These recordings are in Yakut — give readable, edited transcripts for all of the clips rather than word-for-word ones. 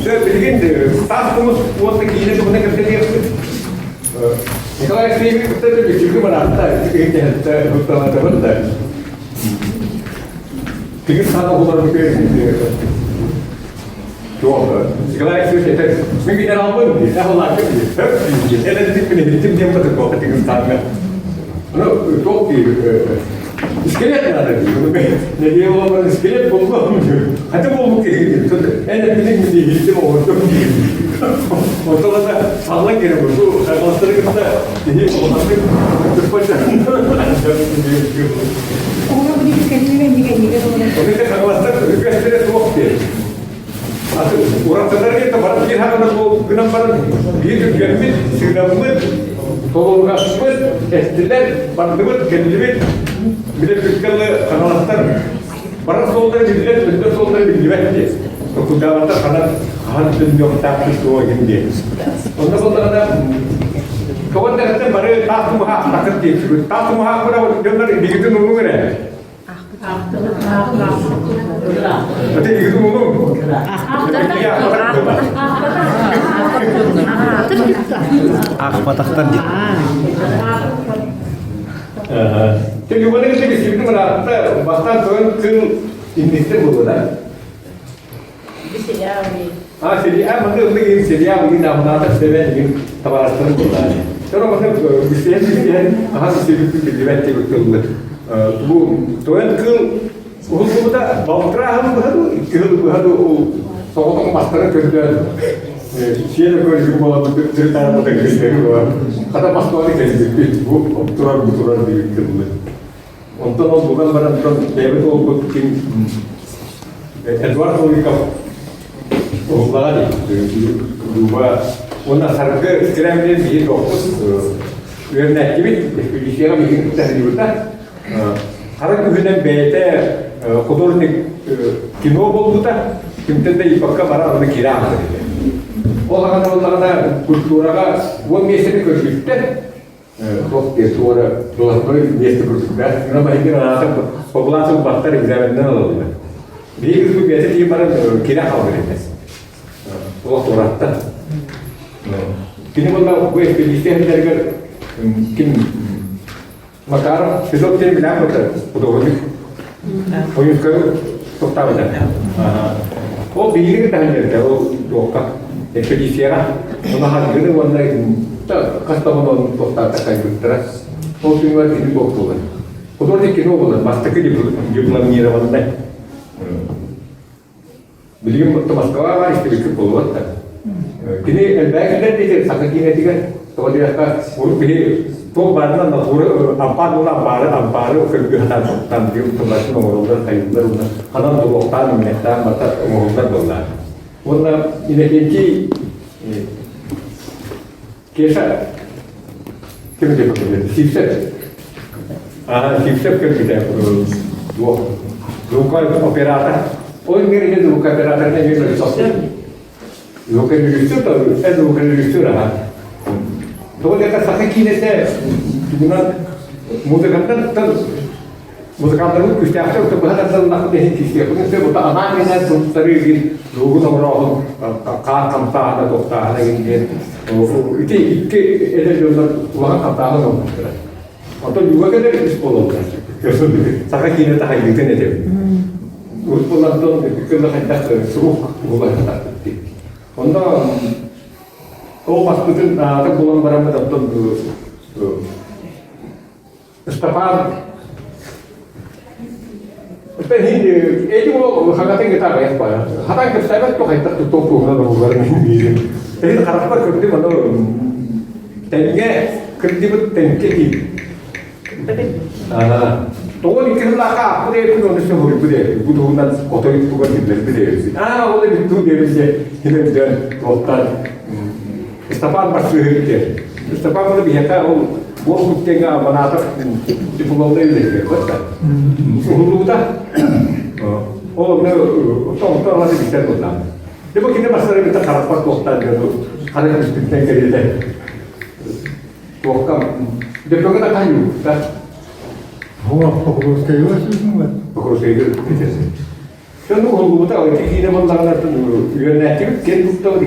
Все, билигин таас тумус уонна киинэ туһунан кэпсэтиэхпит. Николай Алексеевич кытта бүчүгү бараатта, киһи тутталаатыбын да. Тигир саана оҕолорун Туох Николай Алексеевич этэр, мин генералбын дии, эһолаакка дии, хөп дии, элэдик мин иһиттим диэн батыр тигир сааҥҥа. Ну, туох дии, Скелет надо дии. Нэдиэ буолан скелет буллум дии. Хата буолбут киһи дии. Эн эппитиҥ мин иһиттим оҕордум дии. Онтон ата саллан кэлэ бу хаҥаластары кытта киһи улаханнык Оҕолор бу диэки кэллилэр иннигэ иннигэ олорон. Онука хаҥаластар үгэстэрэ суох диэн. Уратылар баран биир хаҕына гынан баран биир үгэммит, сыынаммыт, толоргаспыт, эстилэр, бардыбыт, кэллибит. Билэ күккэлы хаҥаластар барар суоллара биллэр, төннөр суоллара биллибэт диэн. Токудаабаттар ханан хаһан төннүөхтаахпыт суох игин диэн. Онно буоллаҕына тоҕо дэҕэттэн бары таах тумуһаах такыр диэччибит. Таах тумуһаах бара дьоннор бигитин уҥуҥ эрэ. Аахпатахтар дии. Телефоны кытта билсибитим ыраатта, бастаан тойон кыл инниттэн буолла да. А, сериал, маны ыллык иһин сериал иһин амнаатар сэбэн иһин табаарыстарын буллааны. Торо маны билсиһэн билсиһэн ахан билсибиппин биллибэт диэбит тыллы. Бу тойон кыл уһуллубута балтараа сыл быһа дуу, 2 сыл быһа дуу ол соҕотох мастары көрдөөн сиэнэ көрүгүн буолан тырытаарбыта кэлбэги буолан хата Москваны кэлбиппит бу турар бу турар диэбит тыллы. Онтон ол булан баран бэйэбит уолбут ким Эдуард Новиков уһуллаҕа дии Дуба уонна Саргы Скрябин биһи туохпут үөрэнээччибит экспедицияҕа биһиги кытта сылдьыбыта. Хара күһүнэн бэйэтэ художник кино буолбута, кимтэн да ыйыппакка баран аны киирэ аахпыт этэ. Ол аҕана буоллаҕына культураҕа 10 миэстэни көрбүттэр, Туох диэн туора должностной место курдук да. Мына баһыгын анаата побулаан ылбаттар экзаменнан ылаллар. Биһиги кызбыт бэйэтэ тиийэн баран кирэ хаалбыт этэ. Олох туоратта. Кини буолла бу экспедиция иһиллэригэр ким Макаров Федот диэн билээн барда художник. Ойуускайы тохтаабыта. Ол биһиги таһын бердэ ол туохха экспедицияҕа уна харгыны уонна хас да онон тохтаата кайбыттара. Ол күнүгэр кини буолар. Художник кино буолар, бастакы дипломированный. Билигин бутта Москваҕа баар истибиккит буолуот да. Кини элбэҕи киллэр диэтэ саха киинэтигэр тоҕо диэххэ урут биһи туох баарынан натуры ампаар буола ампаары ампаары көргө сатаан тоттан биир тылларын оҥороллор хайыыллар уонна ханан туруохтаан иҥнэхтээн барыта оҥоһуллар буоллаах. Уонна Иннокентий Кеша ким диэн Сивцев. Ага, Сивцев кэлбитэ туох звукооператор. Ол иҥэринэ звукооператорына эмиэ мөлтөх. Звукорежиссер эн звукорежиссер аха. Тоҕо диэхэ саха киинэтэ тугунан музыканттан Музыканнарбыт күүстээхтэр отто быһа тардаллахпыт иһин киирсиэхпитин сөп, оттон анаан-минээн туттарыы игин луугун оҥорооһун, хаар хамсааһына, туохтааһына игин диэн ити икки эдэр дьоннор улахан хамсааһын оҥорбуттара. Оттон юга кэлэр үс буолаллар. Саха киинэ таһайыытын этэбин. Урут буолан кылла хайдах сурук уһулаһытахпыт дии. Онно ол маспытын аата булан бараммыт оттон Ыстапаан Эти уол хагатын гитара аҕыйах баара. Хатан кэпсээбэт туох хайдах туттуох туһунан оҕолорун биирим. Эһин харахпар көрдүм аны тэҥҥэ кырдьыбыт тэҥкэ киһи. Тоҕо икки сыллаахха ааппыт эбиппин уонна сөҕүрүйбүт эбиппин. Бу туһунан отой тугар биллэрбит эбиппин. Аа, ол эбит туу диэбит дьэ ким өйдөөн туохтан Ыстапаан барсыыһык диэн. Ыстапаан була биһиэхэ ол уол куттеҥҥэ аманаатар дипломнай үлэтигэр да. Уһуллубута. Ол онно онтон алаты билсэр буоллаҕым. Дьэ бу кини барсара битэ харахпар туохтаан дьону хара күспүттэн кэриэтэ туохка дөппөкө да хаһыйбыта. Покровскайга Покровскайга бүтэрсэн. Дьон уһуллубута, ити киинэ буоллаҕына үөрэнээччибит киэн туттабыт,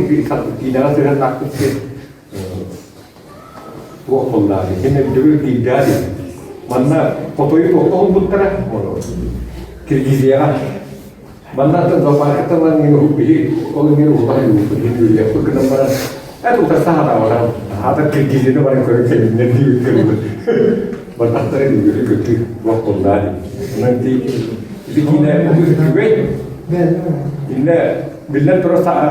киинэҕэ сыһыаннаахпыт диэн туох буоллаҕа итин өйдөбүл киирдэҕэ дии. Манна хотойу туохха уһулбуттара Киргизияҕа. Манна зоопаркаттан ылан биһи ол иҥин уһулан уһулбут иһин үөрүйэхпит гынан баран эт утарса хатаабатам. Аата Киргизияны баран көрөн кэлиннэр диир көрбүт. Бардахтара үөрүү көтүү туох буоллаа дии. Онон ити ити киинэ олус үчүгэй. Иннэ биллэн турар саха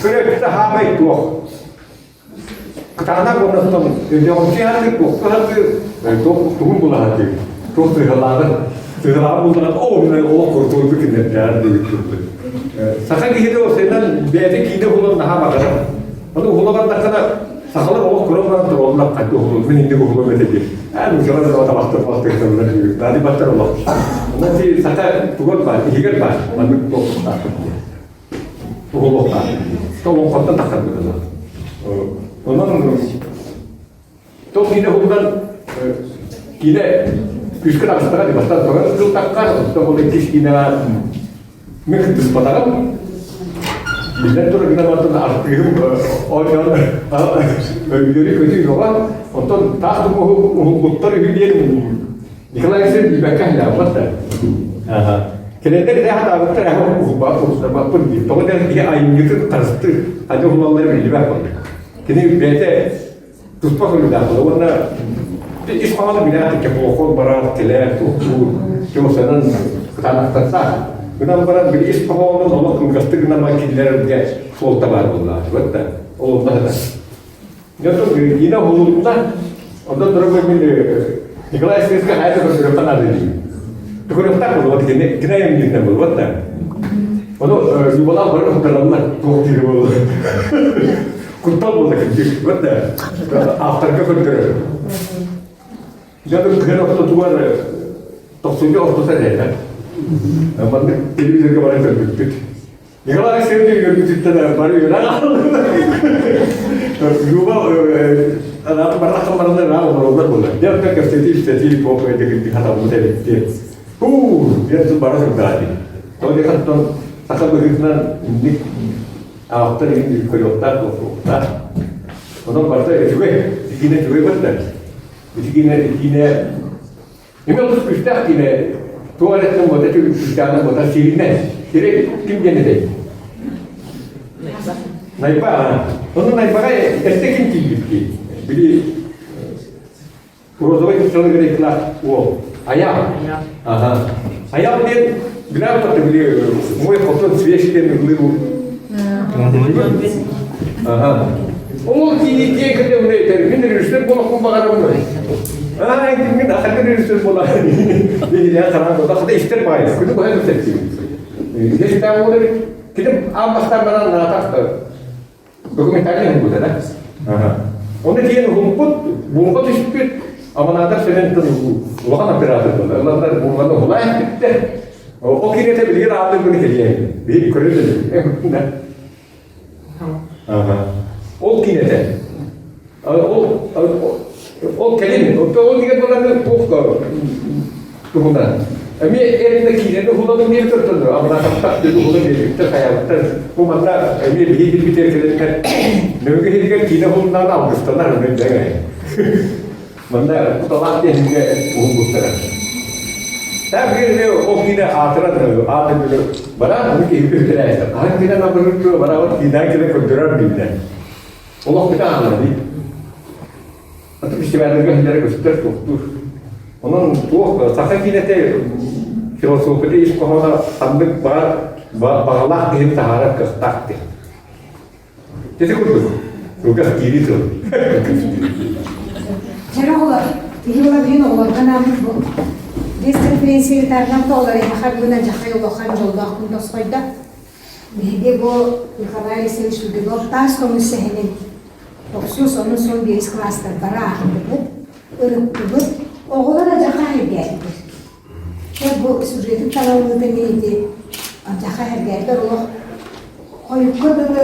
көрөөччүтэ хаамай туох. Кытаанах уоннаттан өйдөҕүмсүйэ сатыыр, туохтуу сатыыр, туох тугун була сатыыр, туох сыһыалааҕын сыһыалааҕын булларан оо мин олох курутуурбу кинилэрдээх диэбит курдук. Саха киһитэ осенан бэйэтэ киинэ уһулан наһаа баҕарар. Ону уһула бардаххына сахалар олох көрөн баран тураллар хайдах уһулун мин инник уһулуом этэ диэн. Аа нуучалар да табахтар табахтар диир. Баттар олох. Онон ти саха тугар баар, иһигэр баар. Маннык туохтаах диэн. Уһулуохтаах. Толоҥхоттон тахсар быһыылаах. Онон тол киинэ уһуллан киинэ күүскэ таҕыстаҕа дии бастаан туран сылтахха, оттон ол иккис киинэҕэ мин кыттыспатаҕым. Биллэн турар гынан баран артыыһым оонньоон үөрүү-көтүү бөҕө. Онтон таах уһулбуттар үһү диэн Николай Алексеевич билбэккэ аһылаабат да. Кэлэннэр итэ хатаабыттар эһэ уһулбаппын диир. Тоҕо диэн киһи айымньытын харыстыыр, ханна уһулаллара биллибэт буолла. Кини бэйэтэ туспа көрүүлээх буолла уонна ис хоһооно билээт кепохол барар, кэлэр, туохтуур, чуосанан кытаанахтардаах. Гынан баран били ис хоһоонун олох кылгастык гынан киллэрэргэ суолта баар буоллаҕа. Да, ол онно Дьонтон Нина уһулунна, онтон туран мин Николай Алексеевичка хайа да көрдөрүөххэ наада диибин. Көрүөхтээх буолуо, кини кини айымньытынан буолуо да. Ону Любалаах бары уһутараллар, туох диир буолла. Куттал буолла кырдьык, вот да. Авторга көрдөрөр. Дьон кыһын ортотугар тохсунньу ортото этэ. Маннык телевизорга баран көрбүппүт. Николай Алексеевич үөрбүтүттэн бары үөрэн хааллылар. Люба анааты барахсан бараннар ыраах олороллор буолар. Дьэ, оттон кэпсэтии ипсэтии туох өйдөкүннүк хатаммыт эбит диэн. Һуу, диэн бара сылдьаа дии. Тоҕо диэхэ оттон саха быһыытынан инник автор иһин көрүөхтээх туохтуохтаах. Онон барыта үчүгэй, итиинэ үчүгэй барда. Итиинэ итиинэ Эмиэ олус күүстээх киинэ туох эрэттэн буота күүстээҕинэн буота сиринэн. Сири ким диэн этэй? Найба. Онно Найбаҕа эрдэ ким тиийбит дии? Били розовый кыччалыгар ыклаах уол. Аял. Ага. Аял диэн билэр били мой хотон свеч диэн ыллыыр Ага. Ол киини диэн кытта этэр. Мин режиссер буолуохпун баҕарабын. Аа, мин ахаргын режиссер буолар. Биһиги хараан буолла. Хата истэр баайы. Күнү быһа күтэртим. Деситаа буолар. Китим аан бастаан баран наатах документальный уһулбута да. Ага. Оны тиэн уһулбут, буурҕа түспүт, аманаатар Сементон улахан оператор буолла. Ыланнар буурҕаны уһулаан бүттэ. Ол киниэтэ билигин аатын күнү кэлиэ. Биһиги көрөр да. Ол киниэтэ. Ол ол кэлин ол деген буланы туох туһунан. Эмиэ эринэ киинэни уһулан эмиэ көртөнөр. Аманаатаптар диэн уһулан биэрбиттэр, хайаабыттар. Бу манна эмиэ биһиги билбитигэр кэлэннэр нөҥүө иһигэр киинэ уһулуннаҕына алгыстанар аны дэҥэ. Манна куталаах диэһингэ уһулбуттара. Таа биир ол киинэ аатыран аатын билэ бараан ону киһи үһүтэлээстэр. Хаһан киинэ намырыр бараабыт киинээн кэлэн көрдөрөр дииллэр. Олох бүтэ аалар дии. Аты фестивалларга иһиллэрэ көстөр туохтуур. Онон туох саха киинэтэ философията ис хоһооно ханнык баар баҕалаах киһини таһаарар кыахтаах диэн. Ити курдук, кылгас киирии тыл. Дьэ оҕолор, киһи була билин оҕолорго анааммыт бу биэс конференция ыытаарынан оҕолор эһиэхэ бүгүн алдьархай улахан дьоллоох күн тосхойдо. Биһиги бу Николай Алексеевич Лугинов таас көмүс сэһэнин тохсус, онус, 15 кылаастарбара аахтыбыт, ырыттыбыт. Оҕолор алдьархай эргээтилэр. Дьэ бу сюжетын талаллыыта мин ити алдьархай эргээтилэр олох хойукка дылы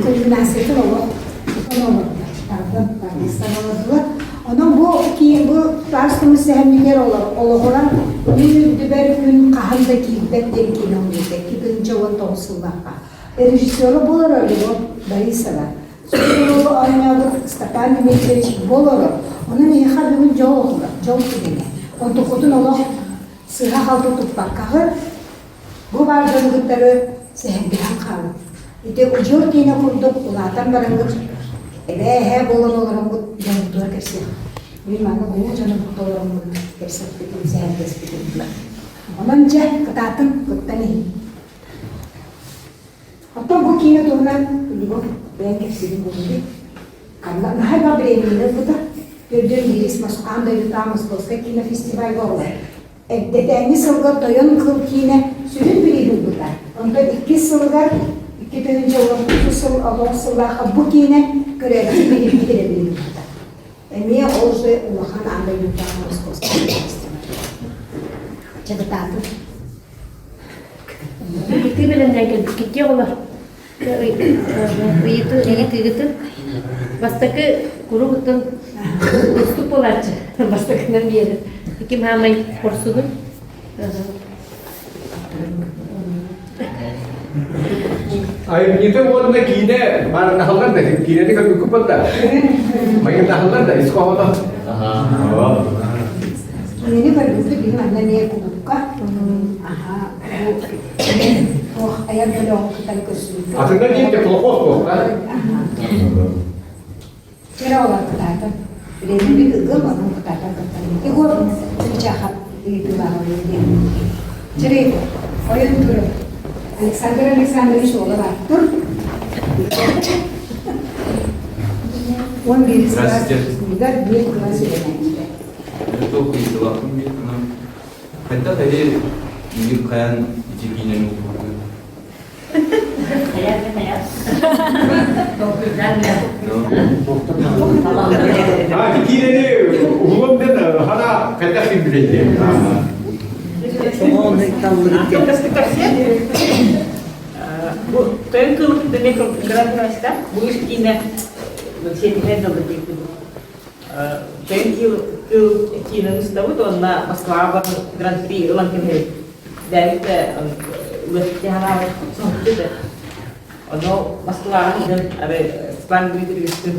кульминациятын олох тутан олордо. Тардан, тардыстан олордулар. Онон бу киин бу таас тумус сэһэмньигэр олоҕуран мин үрдүбэр күн хаһан да киирбэт диэн киинэ оҥоруйда 2019 сыллаахха. Режиссера буолара Любовь Борисова. Суруйууну оонньообут Степан Дмитриевич буолара. Онон эһиэхэ бүгүн дьол оҕолор, дьол түгэнэ. Онтуккутун олох сыыһа-халты туппаккаҕыт, бу баар дьону кыттары сэһэргэһэн хаалыҥ. Ити удьуор киинэ курдук улаатан бараҥҥыт, эбээ-эһээ буолан олороҥҥут дьоҥҥутугар кэпсиэххит. Мин манна улуу дьону кытта олороммун кэпсэппитим, сэһэргэспитим. Онон дьэ, кытаатыҥ, кыттан иһиҥ. Оттон бу киинэ туһунан Любовь бэйэҥ кэпсиирин буолуой? Ханна наһаа элбэх бириэмийэни ылбыта. Төрдүөн биирис Аан дойдутааҕы Московскай кинофестивальга оҕолор. Эрдэтээҥҥи сылга Тойон кыл киинэ сүрүн бирииһи ылбыта. Онтон иккис сылыгар 2019 сыл олоҕ сыллаахха бу киинэ көрөөччү биһирэбилин ылбыта. Эмиэ ол же улахан аан дойдутааҕы Московскай кинофестиваль. Чэ кытаатын. Ыйытыы бэлэмнээн кэлбиккит оҕолор. Ыйытыы ыйытыыгытын бастакы куругутун устук буолааччы бастакынан биэрэр. Ким хаамай хорсунун? Айымньыта уонна киинэ маарыннаһаллар да, киинэни көрбүккүт да. Майгыннаһаллар да, ис хоһооно. Кинини көрбүппүт биһи манна эмиэ кулуупка. Аха, бу туох айар бөлөҕүн кытары көрсүбүппүт. Атында диэн теплоход буолла. Чэрэ олор кытаатан. Билэбин ыгым, онон кытаатан кыттан. Егор Чычахов ыйытыылааҕа диэн. Чэрэ Егор, ойон турun. Александр Александрович уола бар. Тур. 11 класс биир класс үөрэнээччитэ. Толкуйдалаахпын биир гынан хайдах эһи миигин хайаан ити киинэни уһуургун? Хайаан да хайаан. Толкуйдаан да. А, ити киинэни уһулуом диэн хана хайдах киирбитэй диэн. Бу тойон кылык дэмэ градуста бу үс киинэ сиэтиһэр дылы диэки Тойон кыыл киинэн устабыт уонна Москваҕа баран гран-при ылан кэбиһэбит. Бэйэбит да үгэстии санаабыт соһуччу да. Ону Москваҕа сылдьан арай Степан Дмитриевичтыын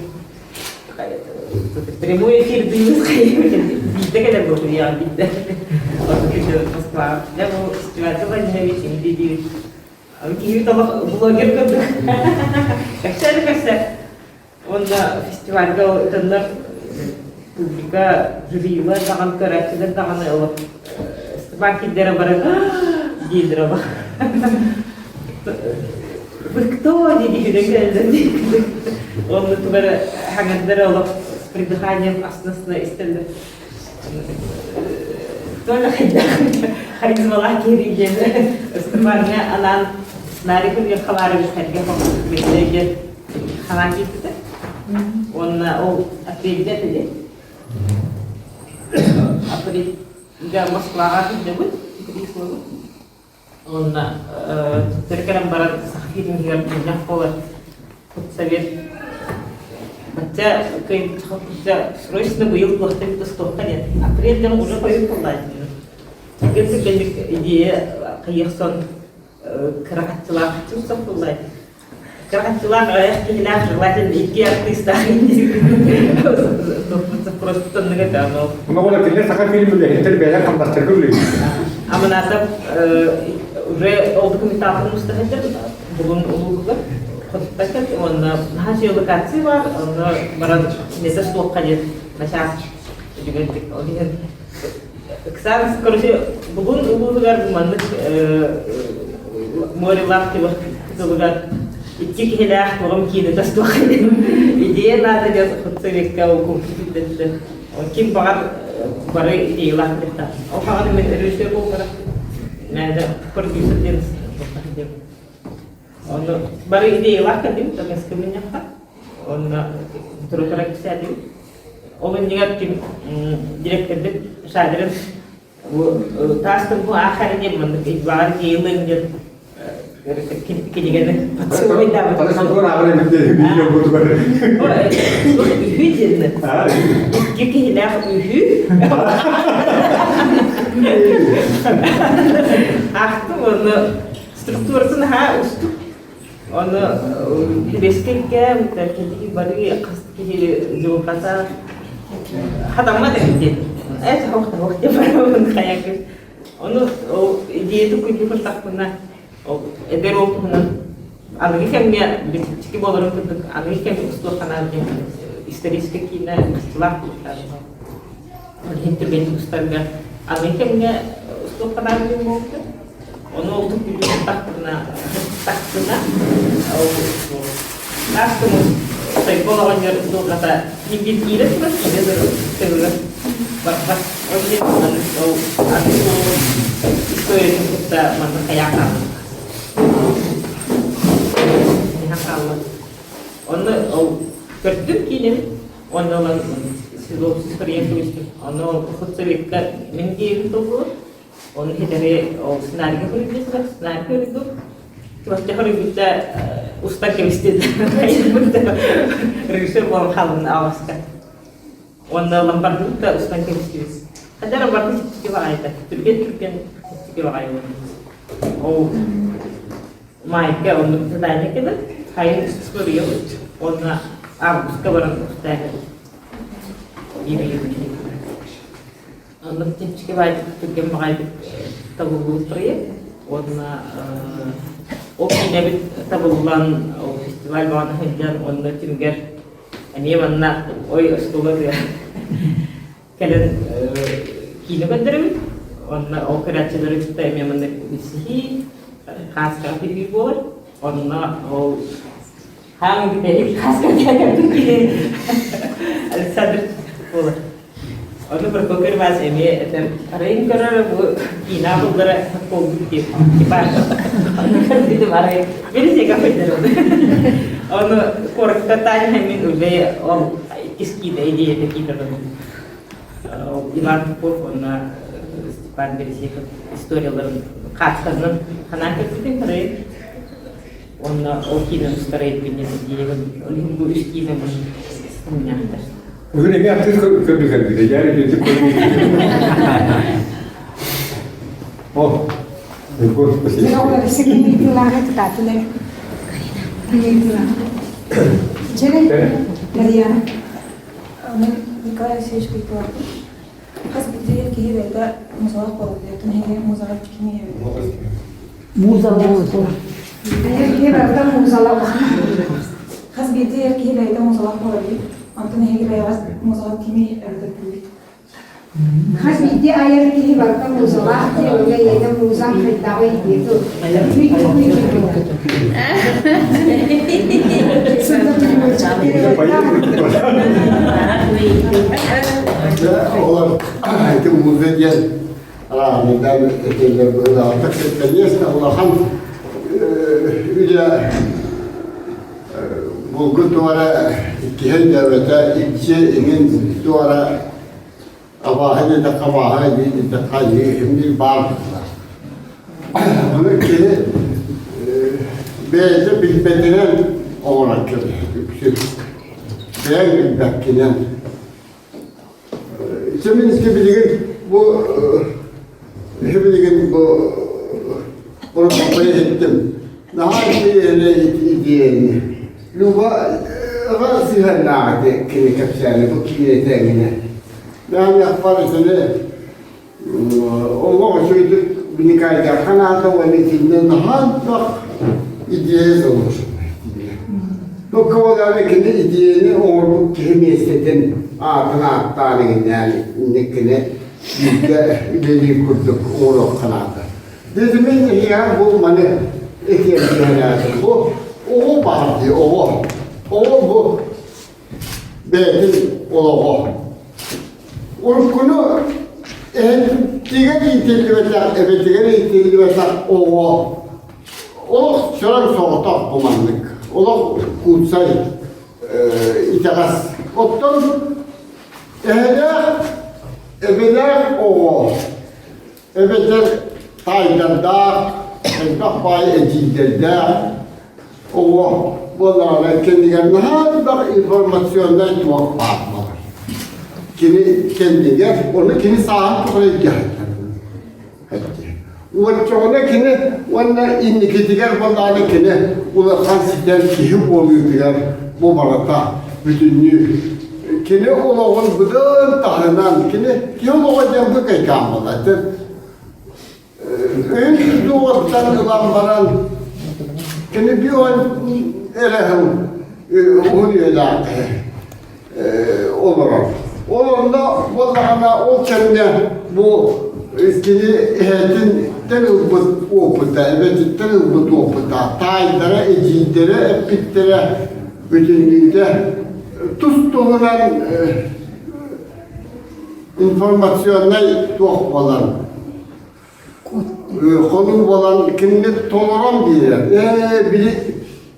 прямой эфирдыыбыт биирдэ кэлэр буолуйаҕын биирдэ. Ону күндү Москваҕа. Дьэ бу Степан Владимирович инди Киһи олох блогер курдук. Кэпсээ кэпсээ. Уонна фестивальга ытаннар публика жюрилар даҕаны көрөөччүлэр даҕаны олох Степан киирдэрэ бары дииллэр олох. Вы кто диэки кэллэр диэки. Онно тугара хаҥырдара олох с придыханием астына-астына истэллэр. Толя хайдах харизмалаах киһи диэн Степаҥҥа анаан сценарий күнүөххэ сэргэ хомуйбут диэн ханаан киирбитэ. Уонна ол апрельгэ этэ Апрельга Москваҕа сылдьабыт, Крисловы. Уонна төттөрү кэлэн баран Саха фильмигэр мунньах буолар худсовет бачча кыайбычча срочно быйыл туохтан тустуохха диэн апрельден уже хойут буоллааччы. Кырдьык кэлик идея хайыахсон кыра хаччылаах чувствов буоллай. Кыра хаччылаах аҕыйах киһилээх желательно икки артыыстаах просто оннук этэ ону. Ону кинилэр саха фильм үлэһиттэр бэйэлэр хамнастарга үлэлиир. Аманатов уже ол документалканы уста сылдьар булун улууһугар хотуттан уонна наһаа үчүгэй локация бар онно баран кинилэр суохха диэн начаас үчүгэйдик ол иһин Ыксаан, короче, бүгүн улууһугар маннык морелаах тылыгар икки киһилээх тоҕом киинэ тастуох идея наада диэн худсоветка ол ким баҕар бары идеялаах диэхтаах. Ол хаҕаны мен режиссер буолбара. Надо продюсер диэн Онно бары идеялаах кэллим, МСК мунньахха. Онно тура-тура кэпсээтим. Ол иннигэр ким директорбит Шадрин бу таас бу аахар диэн маннык баҕар идеялыаҥ диэн Кинигэни поцелуйдаабыт. Аны сокуон ааҕар эбит диэн видео буотугар. Үһү диэн. Икки киһилээх үһү. Аахтым оны структуратын наһаа устук. Оны бескелге киһи бары хас киһи дьылҕата хатаммат эбит диэн. Эт хох хох деп барабын хаякы. Ону ол идеята күннү куртахпына ол эдэр уол туһунан аныгы кэмҥэ чэпчэки буоларын курдук аныгы кэмҥэ устуохханаан диэн историческай киинэ устулаах буолуохтаах. Ол иһин түргэнник устарга аныгы кэмҥэ устуохханаан диэн буолбута. Ону ол күннү куртахпына тахсына ол таас тумус Сойбол оҕонньор дулҕата ньиргиргиирэ турар киирэ турар барбат. Ол иһин маннык ол атын историятын кытта маннык хайаан хаалла. Хаалла. Онно ол көрдүм киинэни онно ылан синопсис проект көбүстүм. Онно ол худсоветка мин диэбин толкуйу Оны хитэри ол сценарийга көрүллүбүт, сценарий көрүллүбүт. Чувачча көрүллүбүтэ устар кэбистин. Режиссер буолан хаалын аҕаска. Уонна ламбардыбыт да устан кэбистибит. Хотя ламбарды чэпчэки баҕайыта. Түргэн-түргэн чэпчэки баҕайы Ол майка оннук задание кэлэр. Хайын устуруйабыт. Уонна августка баран устаахыбыт. Оннук чэпчэки баайдык түргэн баҕайытык табыллыбыт проект уонна ол киинэбит табыллан ол фестиваль баҕана сылдьан уонна түмүгэр эмиэ манна ой оскуола кэлэн киинэ көрдөрөбүт уонна ол көрөөччүлэри кытта эмиэ манна билсиһии хааскаҕа түһүү буолар онно ол хаамыы бүтэһик хааска киинэ Александр буолар Ону Прокопий Иванович эмиэ этэр, арайын көрөр бу киинэ буллара буолбут диэн типа ону көрбүтүм арай били сиэгэ Ону куоракка таайан мин уже ол иккис киинэ идеята киирэр Иван Попов уонна Степан Березеков историяларын хаастарынан ханаан көрбүтүм арай уонна ол киинэ устара илбиннен идея ол иһин бу үс киинэ мунньахтар Бүгүн эмиэ артыыс көрдүк кэлбитэ. Дьэ, итинтик көрүү. О, Егор, спасибо. Марьяна. Николай Алексеевич Куйкулаппын. Хас биирдии киһи бэйэтэ музалаах буолар. Түнэһиги музаҕа кими Муза муза. Киһи барыта музалаах. Хас биирдии эр киһи бэйэтэ музалаах буолар дии. Онтон эһиги бэйэҕит музаҕа кими эбэтэр Хас биирдии айар киһи барыта музалаах диye öyle ийэтэ музам хайдаҕый диэту. Олар ити муза диэн Араанынан этэллэр быһыылаах. Конечно, улахан үлэ булгу туора иккиһин дөбөтө икки иҥин туора абааһы диэтэххэ абааһы диэтэххэ айыы биир баар Ону киһи бэйэтэ билбэтинэн оҥорон кэбиһэр үксүн. Бэйэҥ билбэккинэн. Ити билигин бу билигин бу урукку иһиттим. Наһаа үчүгэй идиэйэни. Люба сыһыаннаах ити кини кэпсээни бу киинэтэ эҥинэ. Мээнэхпар итини олох үчүгэйдик Никайдаахха наада уонна итиннэ наһаа элбэх идиэйэ заложена. Только ол эрэ кини идиэйэни оҥорбут киһи миэстэтин аатын ааттаан иҥинээн инниккини бииргэ үлэлиир курдук оҥоруохха наада. Дедимин иһиэхэ бу маны этиэн түһэрээти. Бу оҕо баар дии оҕо. Оҕо бу бэйэтин олоҕо. Уруккуну эһэтигэр иитиллибэтэх, эбэтигэр иитиллибэтэх оҕо олох чороҥ соҕотох бу маннык. Олох куутсай итэҕэс. Оттон эһэлээх, эбэлээх оҕо эбэтэр таайдардаах. элбэх баай эдьиийдэрдээх оҕо буоллаҕына кэннигэр наһаа элбэх информационнай туох баар буолар. Кини кэннигэр, ону кини сааһын тухары илдьэ Оччоҕуна кини уонна инникитигэр буоллаҕына кини улахан ситэр киһи буолуутугар бу барыта бүтүннүү кини олоҕун быдан таһынан кини киһи олоҕо диэн бу кэйкээн буолла өйүн дууһаттан ылан баран кини бион эрэһин уһун үйэлээх киһи олорор. Ол онно буоллаҕына ол кэмҥэ бу кини эһэтиттэн ылбыт опыта, эбэтиттэн ылбыт опыта, таайдара, эдьиийдэрэ эппиттэрэ бүтүннүүтэ тус-туһунан информационнай туох буолан Хонуу буолан кинини толорон биэрэр. Ээ, били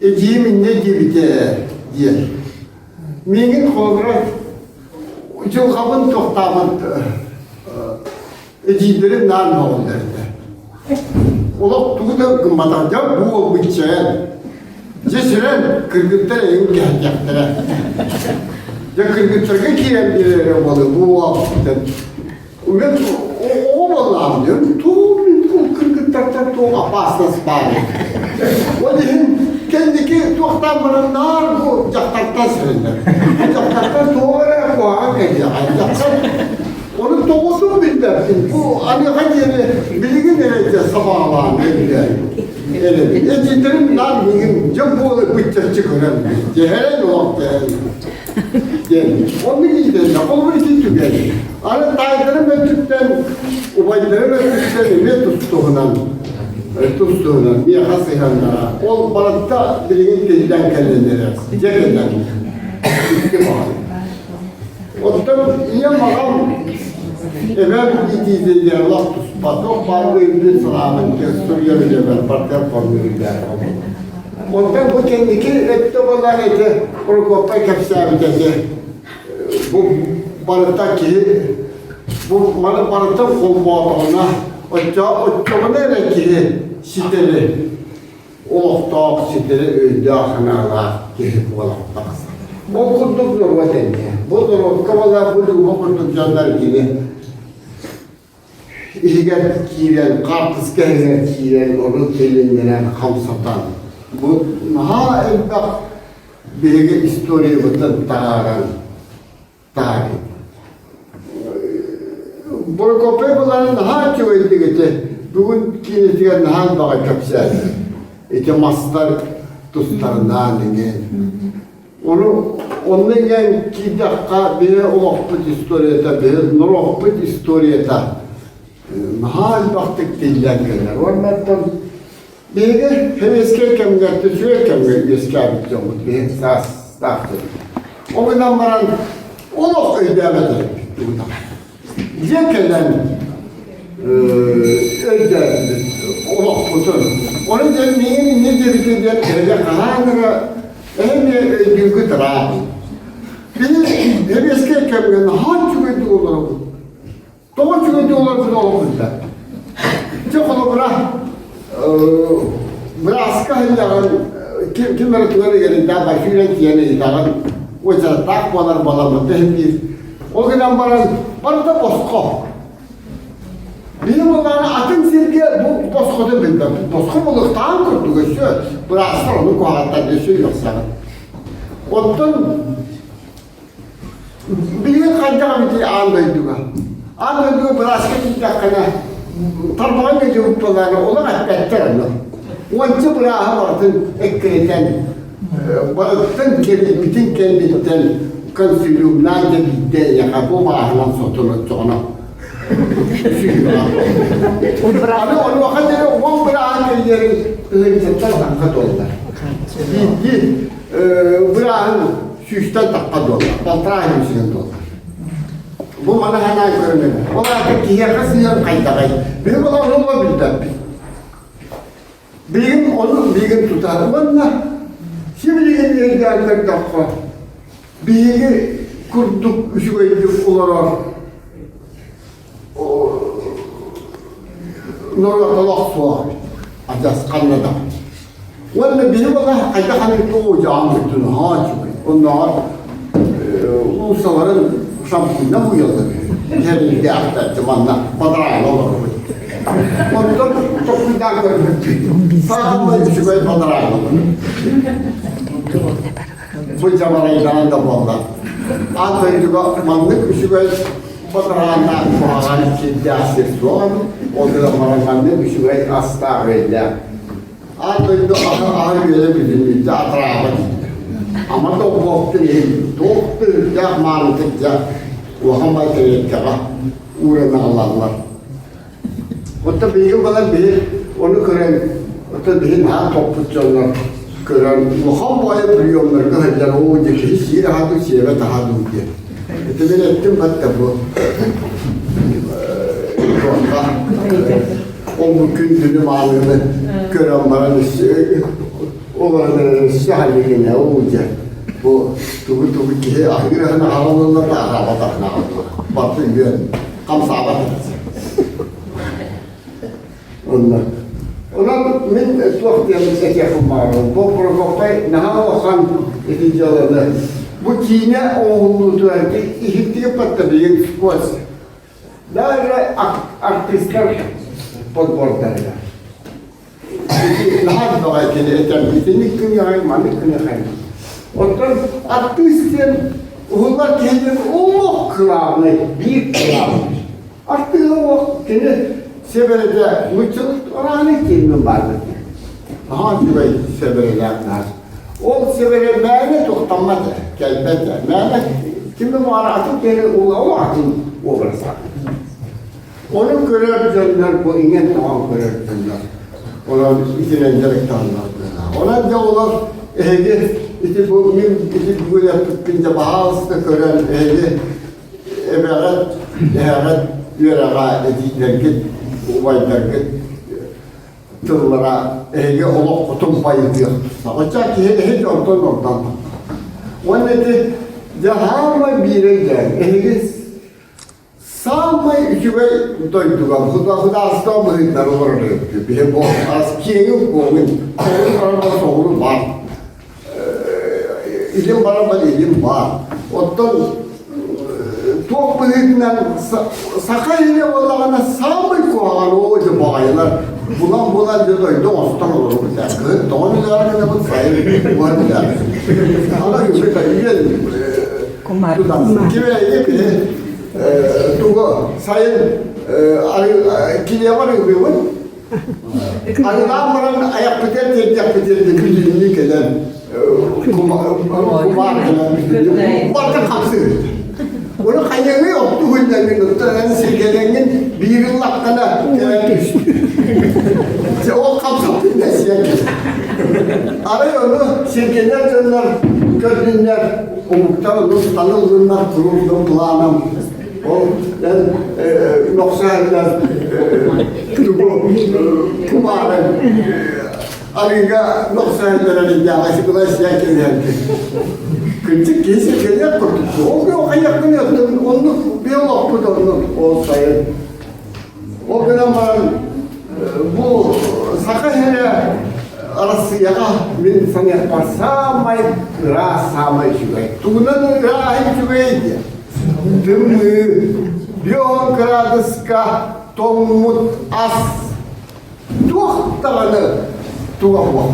эдьиийим инньэ диэбитэ ээ диэн. Миигин холобура дьылҕабын туохтаабыт эдьиийдэрим наар мөҕөллөр этэ. Олох тугу да гымматах дьэ бу уолбуччайан. Дьэ сирэн кыргыттар эйигин кэһэтиэхтэрэ. Дьэ кыргыттарга киирэн биэрэрэ буолуо бу уол Мен оҕо буоллаҕым диэн, туох мин ол кыргыттартан туох опасность баар Ол иһин кэнники туохтаан баран наар бу дьахтартан сэрэнэр. Дьахтартан туох эрэ куһаҕан кэлиэҕэ. Дьахтар ону тоҕотун билбэппин. Бу аныаха диэри билигин эрэ дьэ сабаҕалаан өйдөөн. Эрэбин. Эдьиийдэрим наар миигин дьэ буола быччаччы көрөн дьэһэрэн олох дэһэн диэн. Оннук иитэллэр. Холобур ити түгэн. Аны таайдарым өттүттэн, убайдарым өттүттэн эмиэ тустуһунан, тустуһунан миэхэ сыһыаннара. Ол барыта билигин тиллэн кэлэн эрэр. Дьэ кэлэн. Икки баҕар. Оттон ийэм аҕам эбэм иитиитигэр олох туспа, туох баар өйбүн санаабын суруйар үлэбэр партнер формулюрдаах. Онтон бу кэнники өттө буолан ити Прокопай кэпсээбит этэ. Бу барыта киһи бу маны барыта холбоотоҕуна оччо оччоҕуна эрэ киһи ситэри олохтоох ситэри өйдөөх санаалаах киһи буолан тахсар. Ол курдук норуот эмиэ. Бу норуокка буолар бу Люба курдук дьоннор кини иһигэр киирэн, хаартыска иһигэр киирэн, ону тилиннэрэн, хамсатан. Бу наһаа элбэх биһиги историябытын таһааран таһаарыы. Прокопий быларын наһаа үчүгэйдик ити бүгүн киинэтигэр наһаа элбэҕи кэпсээтэ. Ити мастар тустарынаан иҥин. Ону онно иҥэн киирдэххэ биһи олохпут историята, биһи норуоппут историята наһаа элбэхтик тиллэн кэлэр. Уонна Биһиги сэбиэскэй кэмҥэ, үчүгэй кэмҥэ үөскээбит дьоммут, биһиги саастаах дьоммут. Ол гынан баран олох өйдөөбөт эбиппит Дьиэ кэлэн өйдөөбүт олохпутун. Ону дьэ миигин инньэ диэбитэ диэн эһиги хаһан эрэ эһиги өйдүүгүт ыраах. Биһиги сэбиэскэй кэмҥэ наһаа үчүгэйдик олоробут. Тоҕо үчүгэй олорбут олохпут Дьэ холобура бырааска сылдьаҕын ким ким эрэ тугар ыарыйдаах бар сүүрэн тиийэн ыйытаҕын уочараттаах буолар буоламмыт иһин биир ол гынан баран барыта босхо Биһи буоллаҕына атын сиргэ бу босхотун билбэппит. Босхо буолуохтааҕын курдук өссө быраастар ону куһаҕаттан өссө үөхсэҕин. Оттон Билигин хайдах эбитий аан дойдуга? Аан дойдуга бырааска тиийдэххинэ, тарбаҕын ыдьыбыт буоллаҕына, олох эппэттэр онно. Уонча бырааһы барытын эккирэтэн, барыттан кэлбитин кэнниттэн консилиумнаан да биирдэ эйиэхэ бу бааһынан сотун оччоҕуна Аны онуоха диэри уон бырааһын кэлиэрин тыһыынчаттан тахха доллар. Биирдии бырааһын сүүстэн тахха доллар, полтора сүүстэн доллар. Бу маны санаан көрүнэн. Ол аата киһиэхэ сыһыан хайдаҕай? Биһиги ол ону билбэппит. Билигин ону билигин тутар уонна сибилигин өйдөөн көрдөххө биһиги курдук үчүгэйдик олорор норуот олох суох. Адьас ханна да. Уонна биһи бала хайдах ханнык туох дьаам бүтүн наһаа үчүгэй. Оннооҕор уулуссаларын шампуньна уйаллар үһү. Манна бадараана олоробут. Онтон толкуйдаан көрбүппүт. Саамай үчүгэй бадараана Бу дьабарайдаан да буолла. Аан дойдуга маннык үчүгэй бадараана куһаҕан сирдээх сир суох эбит. Ол гынан баран маннык үчүгэй астаах үөллээх. Аан дойду аһы аһы үөлэ бүтүннүүтэ атыраабат дииллэр. Ама да буолтун иһин туох да үрдээх маанытык дьэ улахан байтарыаккаҕа ууран аҕалаллар. Оттон биһиги балар биһи ону көрөн, оттон биһи наһаа топпут дьоннор көрөн улахан баайы приемнарга сылдьан оо дьэ киһи сиир аһа дуу сиэбэт аһа дуу диэн. Ити мин эттим батта бу ол бу күн күнү мааныны көрөн баран олорон өссө халлыгына оо дьэ бу тугу тугу киһи аһыыр аһын аһаҕаллар да аһаабат аһын аҕаллар барыта үөн хамсаабат Онно. Онон мин туох диэн этиэхпин баҕарабын. Бу Прокопай наһаа улахан ити дьыаланы бу киинэ оҥоһуллуутугар иһиттигит батта билигин сквозь. Даже артистар подбордарыгар. Наһаа баҕай кини этэн итинник күнүөҕэй маннык күнүөҕэй. Оттон артыыс диэн уһуллар киһи диэн олох кылаабынай биир кылаабынай. Артыыһа олох кини сэбэрэтэ нууччалыы арааны киинин баарбыт. Наһаа үчүгэй сэбэрэлээх наар. Ол сэбэрэ мээнэ туохтаммат кэлбэт мээнэ кими баҕар атын киһи ол атын образа. Ону көрөр дьоннор бу иҥэн-тоҥон көрөр дьоннор онон итинэн дьарыктаналлар быһыылаах. Онон дьэ олор эһиги ити бу мин ити бүгүн эппиппин дьэ баһаалыста көрөн эһиги эбэҕит, эһэҕит үөрэҕэ эдьиийдэргит, убайдаргыт тыллара эһиги олоххутун байытыах тустаах. Оччо киһи эһиги онтон ордон Уонна ити дьэ хаамай биирэй дьэ эһиги Саамай үчүгэй дойдуга судаарыстыба быһыытынан олорор эбиппит. Биһи бу ас киэҥин-куоҥун, соҕуруу барарбар соҕуруу баар. Илин барарбар илин баар. Оттон туох быһыытынан саха иһинэ буоллаҕына саамай куһаҕан оо дьэ баҕайылар булан-булан дьэ дойду оҥостон олоробут ээ. Кыһын тоҕо билээри гынабыт, сайын уһан билээри. Ана үчүгэй Кимээйи киһи тугу сайын килиэбэр ылыыбын. Арыылаан баран айахпытыгар тиэрдиэхпитигэр бүтүннүү кэлэн кумаар кэлэн бүтүннүү барыта хамсыыр. Оны хайыҥый отту хүннэҥҥин оттон сиргэлэҥҥин биир ыллаххына кэлэн түстү. Ол хамсаппын да сиэн Арай ону сиргэнэр дьоннор көрдүннэр омуктар ону таныллыннар куруук планом ол эн мөхсөһөллөр тугу кумаарын арыыга мөхсөһөллөр эрийдээҕэ сибилай сиэн кэбиһэргэ кырдьык киһи сиргэниэх курдук ол хайыахпын оннук биолокпут оннук ол сайын Ол гынан баран бу Саха сирэ Арассыыйаҕа мин саныахпар саамай ыраас, саамай үчүгэй. Тугунан ырааһын үчүгэй диэн. Тымныы, бион кыраадыска тоҥмут ас туох даҕаны туга суох.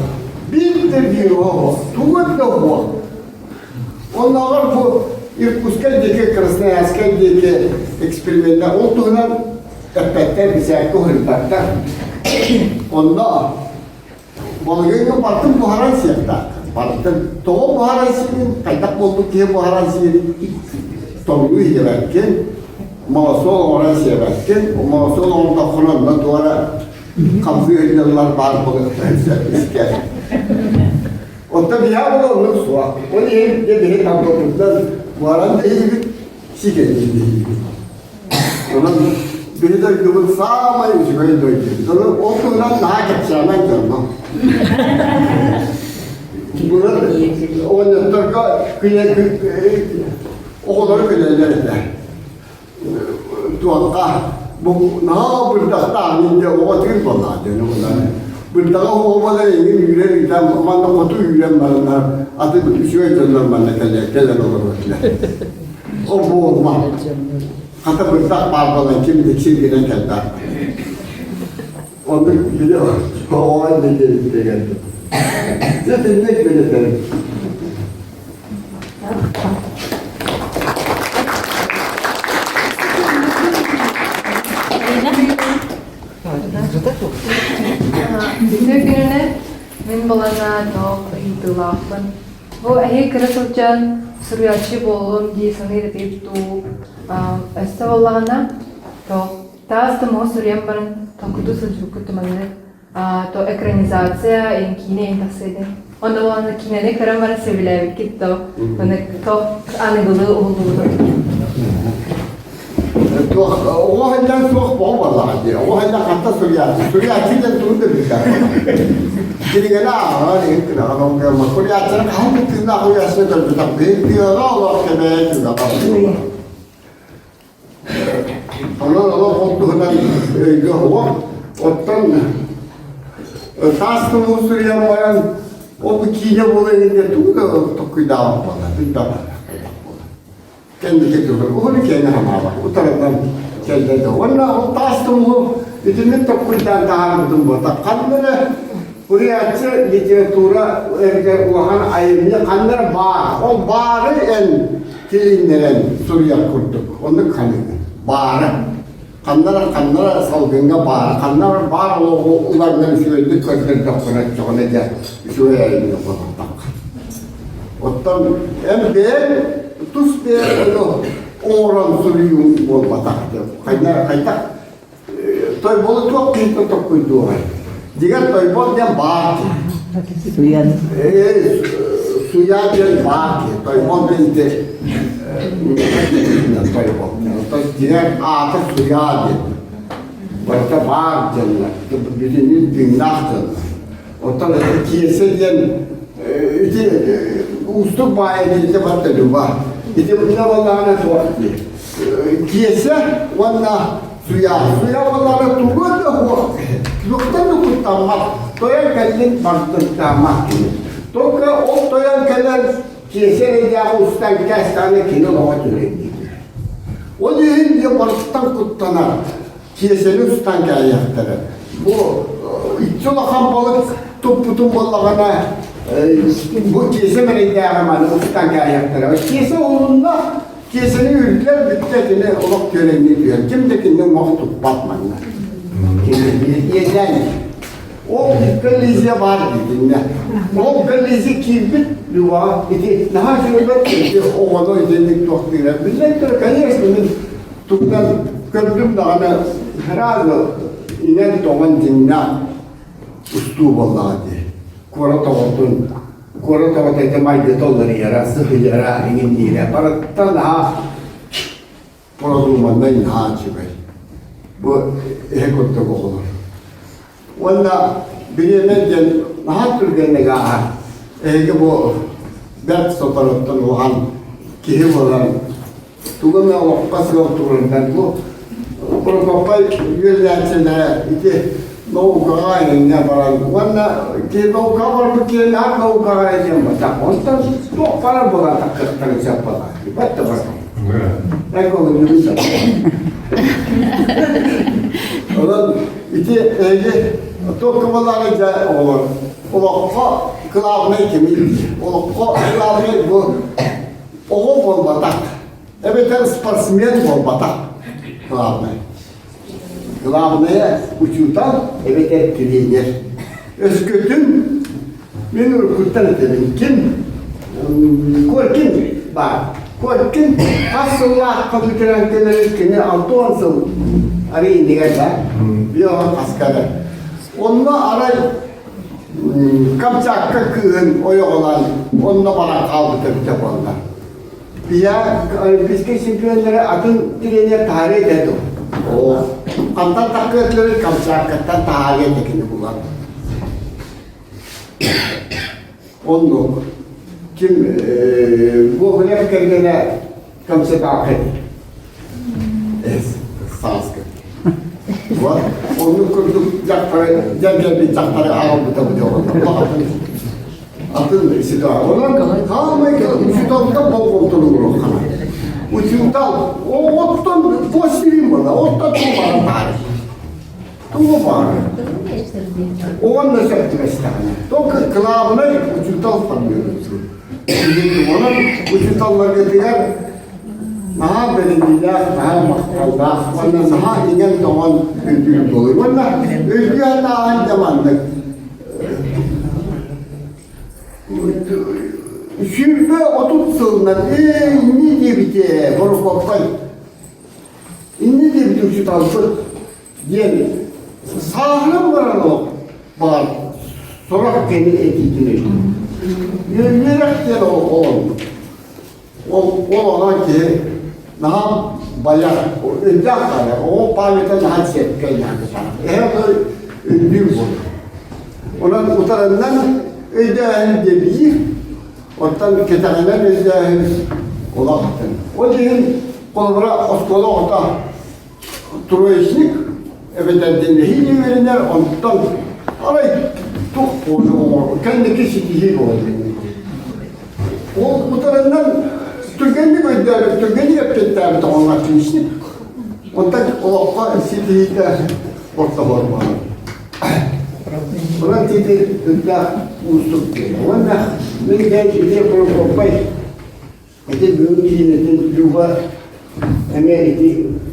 Биир да вируһа суох, туга да суох. Оннооҕор бу Иркутскай диэки, Красноярскай диэки эксперименнэр ол туһунан эппэттэр, бисээккэ уһуйбаттар. Онно балыгыҥҥа бартын буһаран сиэхтааххын. Бартын тоҕо буһаран сиирин, хайдах буолбут киһи буһаран сиирин тоҥнуу иһиэбэккин, молосуол оҥорон сиэбэккин, молосуол оҥордоххуна онно туора хамсыы сылдьаллар баар буолуохтарын сөп искэр. Оттон биһиэхэ була оннук суох. Ол иһин дьэ биһи тампапытынан буһаран да иһиибит, ситэриин да иһиибит. Онон биһи дойдубут саамай үчүгэй дойду. Онон ол туһунан наһаа кэпсээмэҥ дьонно. Былыр оҕонньотторго оҕолору күлэллэр этэ. Туохха бу наһаа бырдахтаах мин дьэ оҕо тыын буоллаҕа дьэ Бырдаҕа оҕобалар эҥин үүрэн ыытан, манна хоту үүрэн бараннар, атын үчүгэй дьоннор манна кэлэ кэлэн олорор этилэр. Ол буолма. Хата бырдах баар буолан ким да сиргинэн кэлбэт. Оннук били оҕо диэбиттэ кэлбит. Дьэ итинник билэтэрим. Үтүө күнүнэн мин балана тоох ыйытыылаахпын. Бу эһи кыра сылдьан суруйааччы буолуом дии саныыр этигит дуу? Өссө буоллаҕына, тоох таас тумуһу суруйан баран толкуйдуу сылдьыбыккыт туманнык то экранизация ин киинэ ин тахсыа диэн. Онно буоллаҕына киинэни көрөн баран сөбүлээбиккит то маны то аныгылыы уһуллубутун. Туох оҕо сылдьан суох боҕо буоллаҕа дии. Оҕо сылдьан ханта суруйааччы. Суруйааччы диэн тугун да билбэт. Кинигэни ааҕар, иһин кыраҕан ол гыммат. Суруйааччыны хаһан да тыыннаах суруйааччыны көрбөтөх. Биһиги тыаҕа олох кэбээйи түгэҕэ Онон олох ол туһунан өйгө оҕо. Оттон таас тумуу суруйан баран ол бу киинэ буола иһинде тугу да толкуйдаабат буолла, билбэт буолла. Кэнники турар, уһун киэҥэ хамаабат, утарынан кэллэ да. Уонна ол таас тумуу итинник толкуйдаан таһаарбытым буолта. Ханна эрэ Суруйааччы литература эргэ улахан айымньы ханна эрэ баар. Ол баары эн тилиннэрэн суруйар курдук. Оннук ханыгын. Баара. Ханна эрэ ханна эрэ салгыҥҥа баара. Ханна эрэ баар олоҕу уларынан үчүгэйдик көрдөрдөххүнэ оччоҕуна дьэ үчүгэй айымньы буолбатах. Оттон эн бэйэҥ тус бэйэҥ ону оҥорон суруйууҥ буолбатах. Хайдах хайдах Тойболу туох киһитэ толкуйдуоҕай? Дьиҥэр тойбол диэн баар киһи. Суйан. Суйа диэн баар киһи. Тойбол диэн ити тойбол. Дьиҥэр аата суйа диэн. Барыта баар диэннэр. Бүтүннүү дыҥнаах диэннэр. Оттон киэсэ диэн ити уустук баайа диэти барыта люба. Ити мына буоллаҕына суох дии. Киэсэ уонна суйа. Суйа буоллаҕына тугу да суох туохтан да куттаммат. Тойон кэллин бардыктааммат кини. Только ол тойон кэлэн киэсэ эрэйдээҕи устан кээстэҕинэ кини олоҕо түһэр диир. Ол иһин дьэ барыттан куттанар. Киэсэни устан кээйиэхтэрэ. Бу икки улахан балык туппутун буоллаҕына бу киэсэ мэрэйдээҕи маны устан кээйиэхтэрэ. Киэсэ уһунна Киэсэни үрдүлэр бүттэ кини олох түөрэҥнии түһэр. Ким да кинини уҥуох туппат манна. Кини иэдээн. Ол коллизия баар дии Ол коллизия киирбит Люба ити наһаа үчүгэйбэт ити оҕону итинник туохтуура. Биллэн турар, конечно, мин тугунан көрдүм даҕаны сразу иҥэн-тоҥон дьиҥнээх устуу буоллаҕа дии. Куорат оҕотун Куорат оҕото ити майгыта уларыйара, сыһыйара, иҥинниирэ барыттан наһаа продуманнай наһаа үчүгэй. Бу эһэ курдук оҕолор. Уонна бириэмэ диэн наһаа түргэнник ааһар. Эһиги бу бэрт соторуттан улахан киһи буолан тугу эмэ олоххо сыал туруорунан бу Прокопай үөрэнээччилэрэ ити наукаҕа эҥҥэ баран уонна киһи наукаҕа барбыт киһи наһаа наукаҕа эрэ диэн бардах онтон туох барар буолан таххыттарын сөп буолар бэрт да барар экологияны сөп онон ити эһиги туох кыбалаары дьэ оҕолор олоххо кылаабынай кимий олоххо кылаабынай бу Оҕо буолбатах, эбэтэр спортсмен буолбатах главное. Главное учуутал эбэтэр тренер. Өскөтүн мин уруккуттан этэбин ким Коркин баар. Коркин хас сыллаахха бүтэрэн кэлэрин кини 60 сыл арый иннигэр да биоҕа хаскада. Онно арай Камчатка кыыһын ойоҕолоон онно баран хаалбыта эбитэ буолла. Ийэ олимпийскай чемпионнары атын тренер таһаарыа этэ дуо? Оо, хантан таххыатларын Камчаткаттан таһаарыа этэ кини булан. Оннук. Ким Гоголев кэргэнэ Камчатка эти. Сааскы. Вот. Оннук курдук дьахтары, дьэргэлбит дьахтары аҕалбыта бу дьоҕурда. Атын ситуация. Онон хаамай учууталтан болҕомтону уруоххана. Учуутал оҕоттон пластилин буолла, оттон тугу баар. Тугу баар. Оҕонно сөп түбэстэҕинэ. Только кылаабынай учуутал формируется. Онон учууталларгытыгар наһаа бэриниилээх, наһаа махталлаах уонна наһаа иҥэн-тоҥон өйдүүр буолуй. Уонна өйдүү сатааһын дьэ маннык. 20-30 сылынан ээ инньэ диэбитэ Борокуоппай инньэ диэбит учууталбыт диэн сааһынан баран ол баар сорох кини этиитин өйдүүр. Үөрэх диэн ол олорбут. Ол ол онон киһи наһаа байар, өйдөөх хаалар, оҕо памята наһаа сиэккэй наһаа Эһэ өйдүүр буолар. Онон утарыннан өйдөөһүн диэ биир, оттон кэтэҕинэн өйдөөһүн улахан. Ол иһин холобура оскуола оҕото троечник эбэтэр дэнэһии үөрэнэр, онтон арай туох буолуо кэнники ситиһии буолар. Ол утарыннан түргэнник өйдөөбүт, түргэнник эппиэттээбит оҕоҥо отличник. Онтон олоххо ситиһиитэ ортолор буолар. Онон тиити үрдээх уустук диэн. Уонна мин бэйэм ити Прокопай Ити бүгүн киинэтин Люба эмиэ ити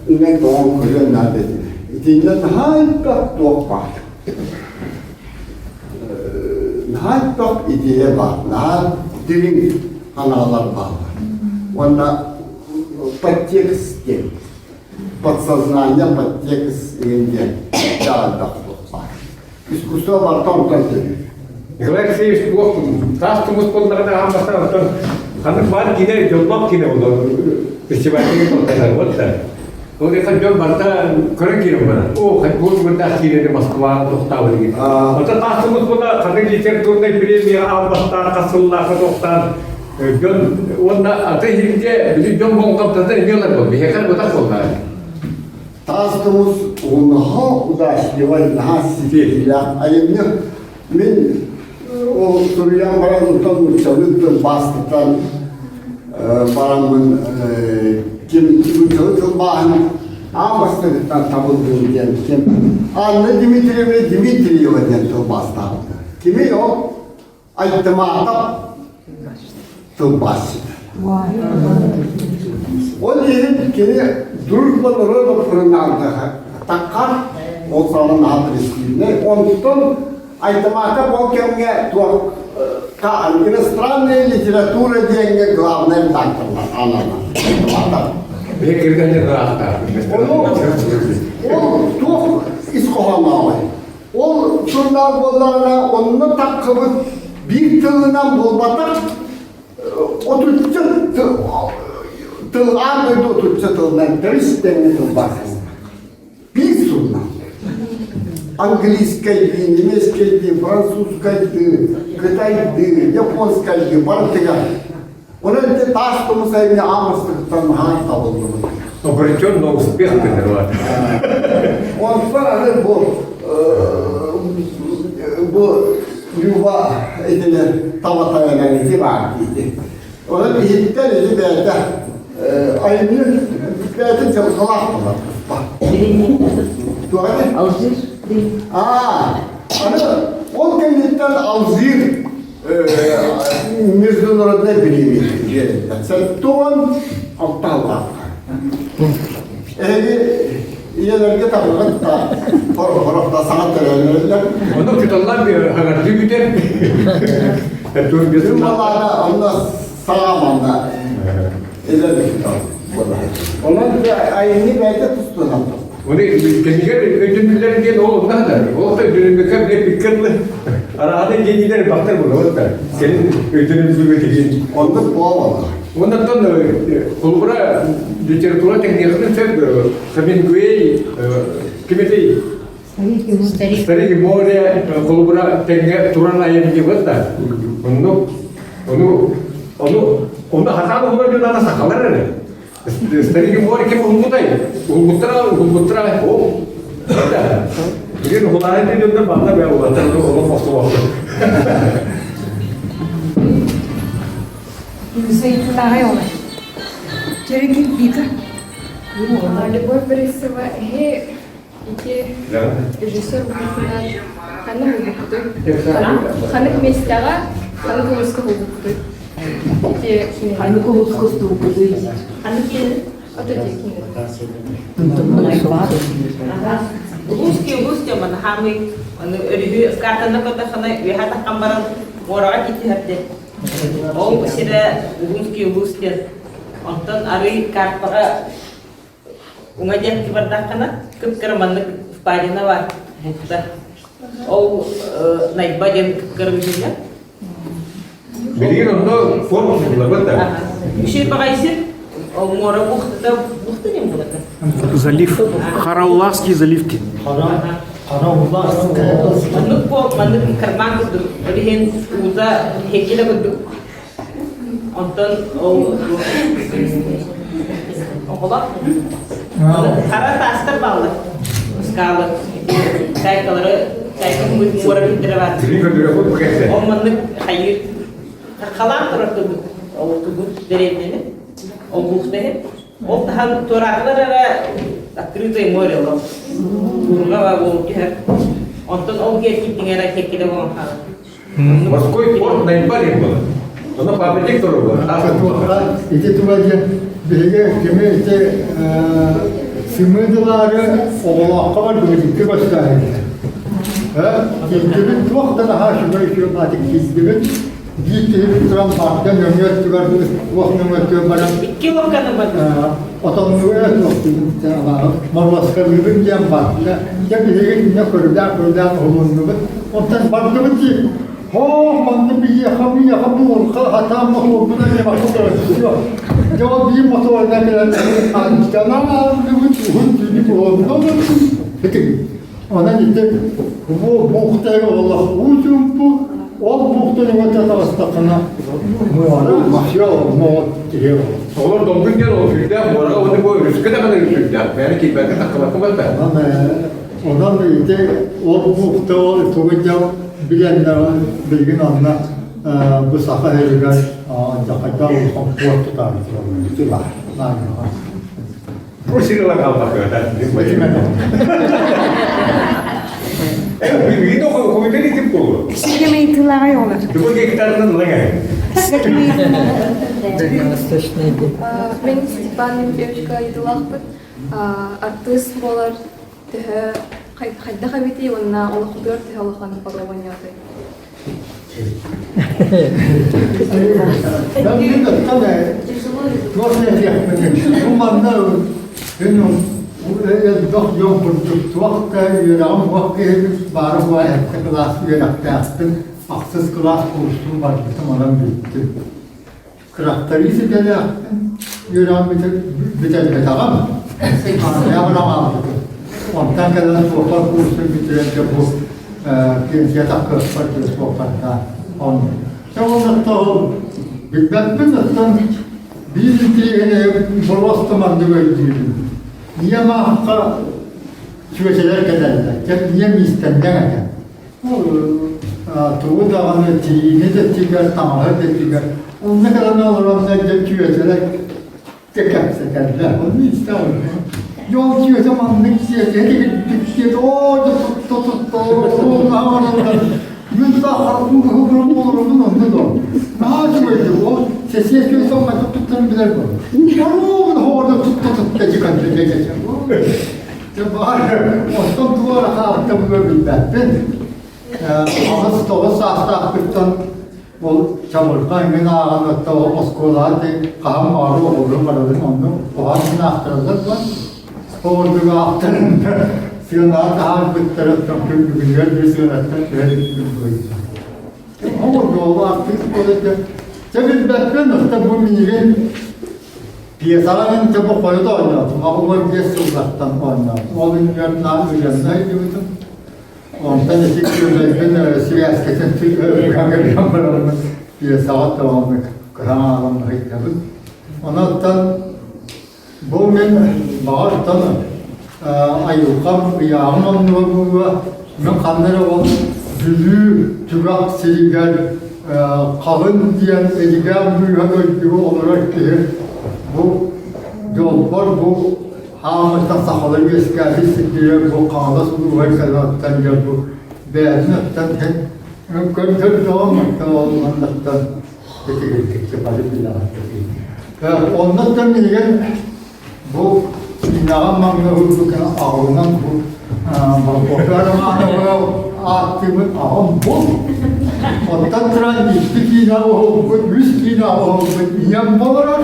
иҥэн тоҕон көрүөн наада этэ. Итиннэ наһаа элбэх туох баар. Наһаа элбэх идея баар, наһаа дириҥ санаалар бааллар. Уонна подтекст диэн, подсознание, подтекст диэн элбэх туох баар. Искусство барыта онтон төрүүр. Николай Алексеевич туох таас тумус буоллаҕына аан бастаан оттон ханнык баар киинэ дьоллоох киинэ буолла фестивальга толкайдар вот да. Ол диэхэ дьон барыта көрөн киирэн барар. О, хайбур мырдаах киинэни Москваҕа тохтаабыт деген. Оттон таас тумус буолла ханнык литературнай премия аан бастаан хас сыллаахха тохтаан дьон уонна аты иһирдьэ били дьон болҕомтото эмиэ ылар буол. Биһиэхэ бутах буолла. Таас тумус наһаа удачливай, наһаа ситиһиилээх айымньы. Мин ол суруйан баран онтон нууччалыы тылбаастатан бараммын ким нууччалыы тылбааһын аан бастакыттан табыллыым диэн ким Анна Дмитриевна Дмитриева диэн тылбаастаабыта. Кими ол Айтымаатап тылбаасчыта. Ол иһин кини дружба народов таккар ол саҕана наһаа престижнэй. Онтон Айтымаатап ол кэмҥэ туох иностранная литература диэҥҥэ главный редакторлар ананар. Айтымаатап. Ол туох ис хоһооннооҕуй? Ол сурунаал буоллаҕына онно таххыбыт биир тылынан буолбатах отучча тыл аан дойду отучча тылынан тэрис тэҥҥэ тылбаас биир сурунаал английскайдыы, немецкайдыы, французскайдыы, кытайдыы, японскайдыы барытыгар. Онон ити таас тумус айымньы аан бастакыттан наһаа табыллыбыт. Обречен на успех дэнэр Онтон аны бу бу Люба итини таба тайанан ити баар диити. Онон иһиттэн ити бэйэтэ айымньы бэйэтин дьылҕалаах буолар туспа. Туох этэй? Алжир. Аа, аны ол кэнниттэн Алжир международнай премия биэрэллэр. 76 аллаахха. Эһиги ийэлэргэ табыллан да хорох да саҥа төрөөнөрөллөр. Ону учууталлар хаҥардыы бүтэр. Күн балаана онно саҥа манна эдэр учуутал буолар. Онон айымньы бэйэтэ тустунан Оны кэмигэр өйдөнүллэр диэн ол онно да. Ол да өйдөнүлбэккэ билэ дылы. Араҕаны диэнилэр бахтар буолабыт Кэлин өйдөнүллүбүт диэн. Оннук буолла. Оннуттан холобура литература тэҥниэхтин сөп Хемингуэй кимитий Старик и море холобура тэҥҥэ туран айымньыбыт да. Оннук ону ону ону хатаан уһунар дьон ана сахалар эрэ. Старик море ким уһулбутай? Уһулбуттара, уһулбуттара, ол. Билигин уһулаайын дьоннор манна бээ улаатар олох охсубаппын. Ыйытылааҕай олор. Чөрүкүн Вика. Любовь Борисова, эһи ити режиссер быһыытынан ханна булбуккутуй? Ханнык миэстэҕэ, ханнык улууска булбуккутуй? Ити киинэни. Ханнык улууска устубуккутуй? Ханнык киинэни? Ото ити киинэни. Улуус улуус диэн хаамый аны өрүһү картаны көрдөххүнэ үөһэ таххан баран муораҕа киттиһэрди. Ол сирэ Улуус улуус диэн. Онтон арый картаҕа уҥа диэки бардаххына кып-кыра маннык впадина бар бухта. Ол Найба диэн кып-кыра бүһүнэ. Билигин онно форма булларбат да. Үчүгэй баҕайы сир. Ол муора бухтата бухта диэн буолата. Залив. Хараулахский залив диэн. Маннык буол, маннык карман курдук. Ол иһин уута хеккилэ курдук. Онтон ол оҕолор хара таастар бааллар. Скалы. Чайкалары, чайка муора күндэрэ бар. Ол маннык хайыр халаан турар курдук. Ол тугу дэриэбинэни. Ол бухта иһин. Ол таһан туораатылар эрэ открытое море ол. Уурга ол түһэр. Онтон ол киэр эрэ кэккилэ буолан хаалар. Морской порт Найба диэн буолар. Онно памятник турар. Ити туга диэн биһиги кими ити сымыдылаары оҕолооххо барбыт икки көстөөһүннэ. Киирдибит туох да наһаа үчүгэй үчүгэй баатык киирдибит. Биир киһибит туран баартан нөҥүө өттүгэр туох нөҥүө өттүгэр баран Икки локканы барда. Отоннуга Моруоскалыыбын диэн барда. Дьэ биһиги инньэ көрүлээн-көрүлээн уһулуннубут. Онтон бардыбыт дии. Һоо, манна биһиэхэ миэхэ буурха хатаан мотуорбунан эмэххэ көрсүө. Дьэ ол биир мотуорунан кэлэн анчанан ааллыбыт уһун түүнү уһуннубут. Ити Онон ити бу буухтайга олох уу чуумпу, ол буухтан өҥөтө таҕыстаххына муора все моот киһи Олор долгун диэн ол сүрдээх муораҕа уонна бу өрүскэ даҕаны сүрдээх бэйэни киирбэккэ тахсыбакка барда. Онон ити ол буухта ол тугу дьал билэннэр билигин онно бу саха сиригэр дьахайда улахан пуорт тутаары тураллар. Бу сирила хаалбакка Сиргэ олар. Мен Степан Дмитриевичка ыйытылаахпыт. Артыыс буолар төһө хайдах эбитий уонна олоххутугар төһө улахан оруолу оонньоотуй? Бу манна элбэх дьон курдук туох да үөрэҕим суох киһи баара буола эрдэ кылаас үөрэхтээхпин ахсыс кылаас курсун барбытым онон бүттүм. Тракторист идэлээхпин үөрэҕим бүтэрбэтэҕим. Аармыйаҕа аҕалбытым. Онтон кэлэн суоппар курсун бүтэрэн дьэ бу пенсия тахсыахпар диэри суоппардаан оннук. Дьэ ол билбэппин оттон биир интириэһинэйи боруоста маннык өйдүүбүн. Ийэм аахха чүөчэлэр кэлэллэр. Дьэ ийэм иистэнньэҥ этэ. Тугу даҕаны тииҥи да тигэр, таҥаһы да тигэр. Онно кэлэн олороннор дьэ чүөчэлэр кэпсэтэллэр. Онно истэҕин. Дьэ ол чүөчэ маннык сиэтэ тигирбит сиэтэ оо дьэ тутта тутта Мин саахарбын кыһылгырым олоробун онно да. Наһаа үчүгэйдик ол сесия чүөчэ хайдах туттарын билэр буолар. Оруобун хоҕордо тутта тутта дьикан дьэ Дьэ баар, оттон тугу эрэ хаалтабыга билбэппин. 8-9 саастаахпыттан ол чабырҕа эҥин ааҕан отто оскуолаҕа хаһан баҕар оҕолору барабын онно куһаҕан гына аахтараллар дуо? Оҕурдук аахтарын сыанаҕа таһаарбыттарыттан күн бүгүнүгэр диэри сыанаттан түһэр иликпин буойда. Оҕурдук ол артыыс буола дьэ билбэппин, оттон бу миигин Пьесаҕа мин дьэ бу хойут оонньоотум, 85 сыллартан оонньоотум. Ол иннигэр наан Ульяна өйдүүбүтүм. Онтон ити күөлэйбин сибээскэтин ыган бараммын пьесаҕа тоҕоммут кыһан ааҕан ыйдабын. Онон бу мин баҕар айылҕам ыйааҕым оннуга буолуо. Мин ханна эрэ ол Бүлүү түгэх сиригэр Хаҕын диэн Эдигээн быыһа дойдуга олорор киһи бу дьолбор бу хаамыттан сахалар үөскээбит сирдэригэр бу Хаҥалас улууһугар кэлэн дьэ бу бэйэтин оттон көрдөрдөҕүм оттон ол маннаттан итигирдикчэ бары билэҕит. Оннуттан миигин Бу киинэҕэ маҥнай ылбыккын аҕабынан бу Прокопий Романовы ааттыыбын аҕам бу. Оттон туран икки киинэ уһулбут, үс киинэ уһулбут ийэм олорор.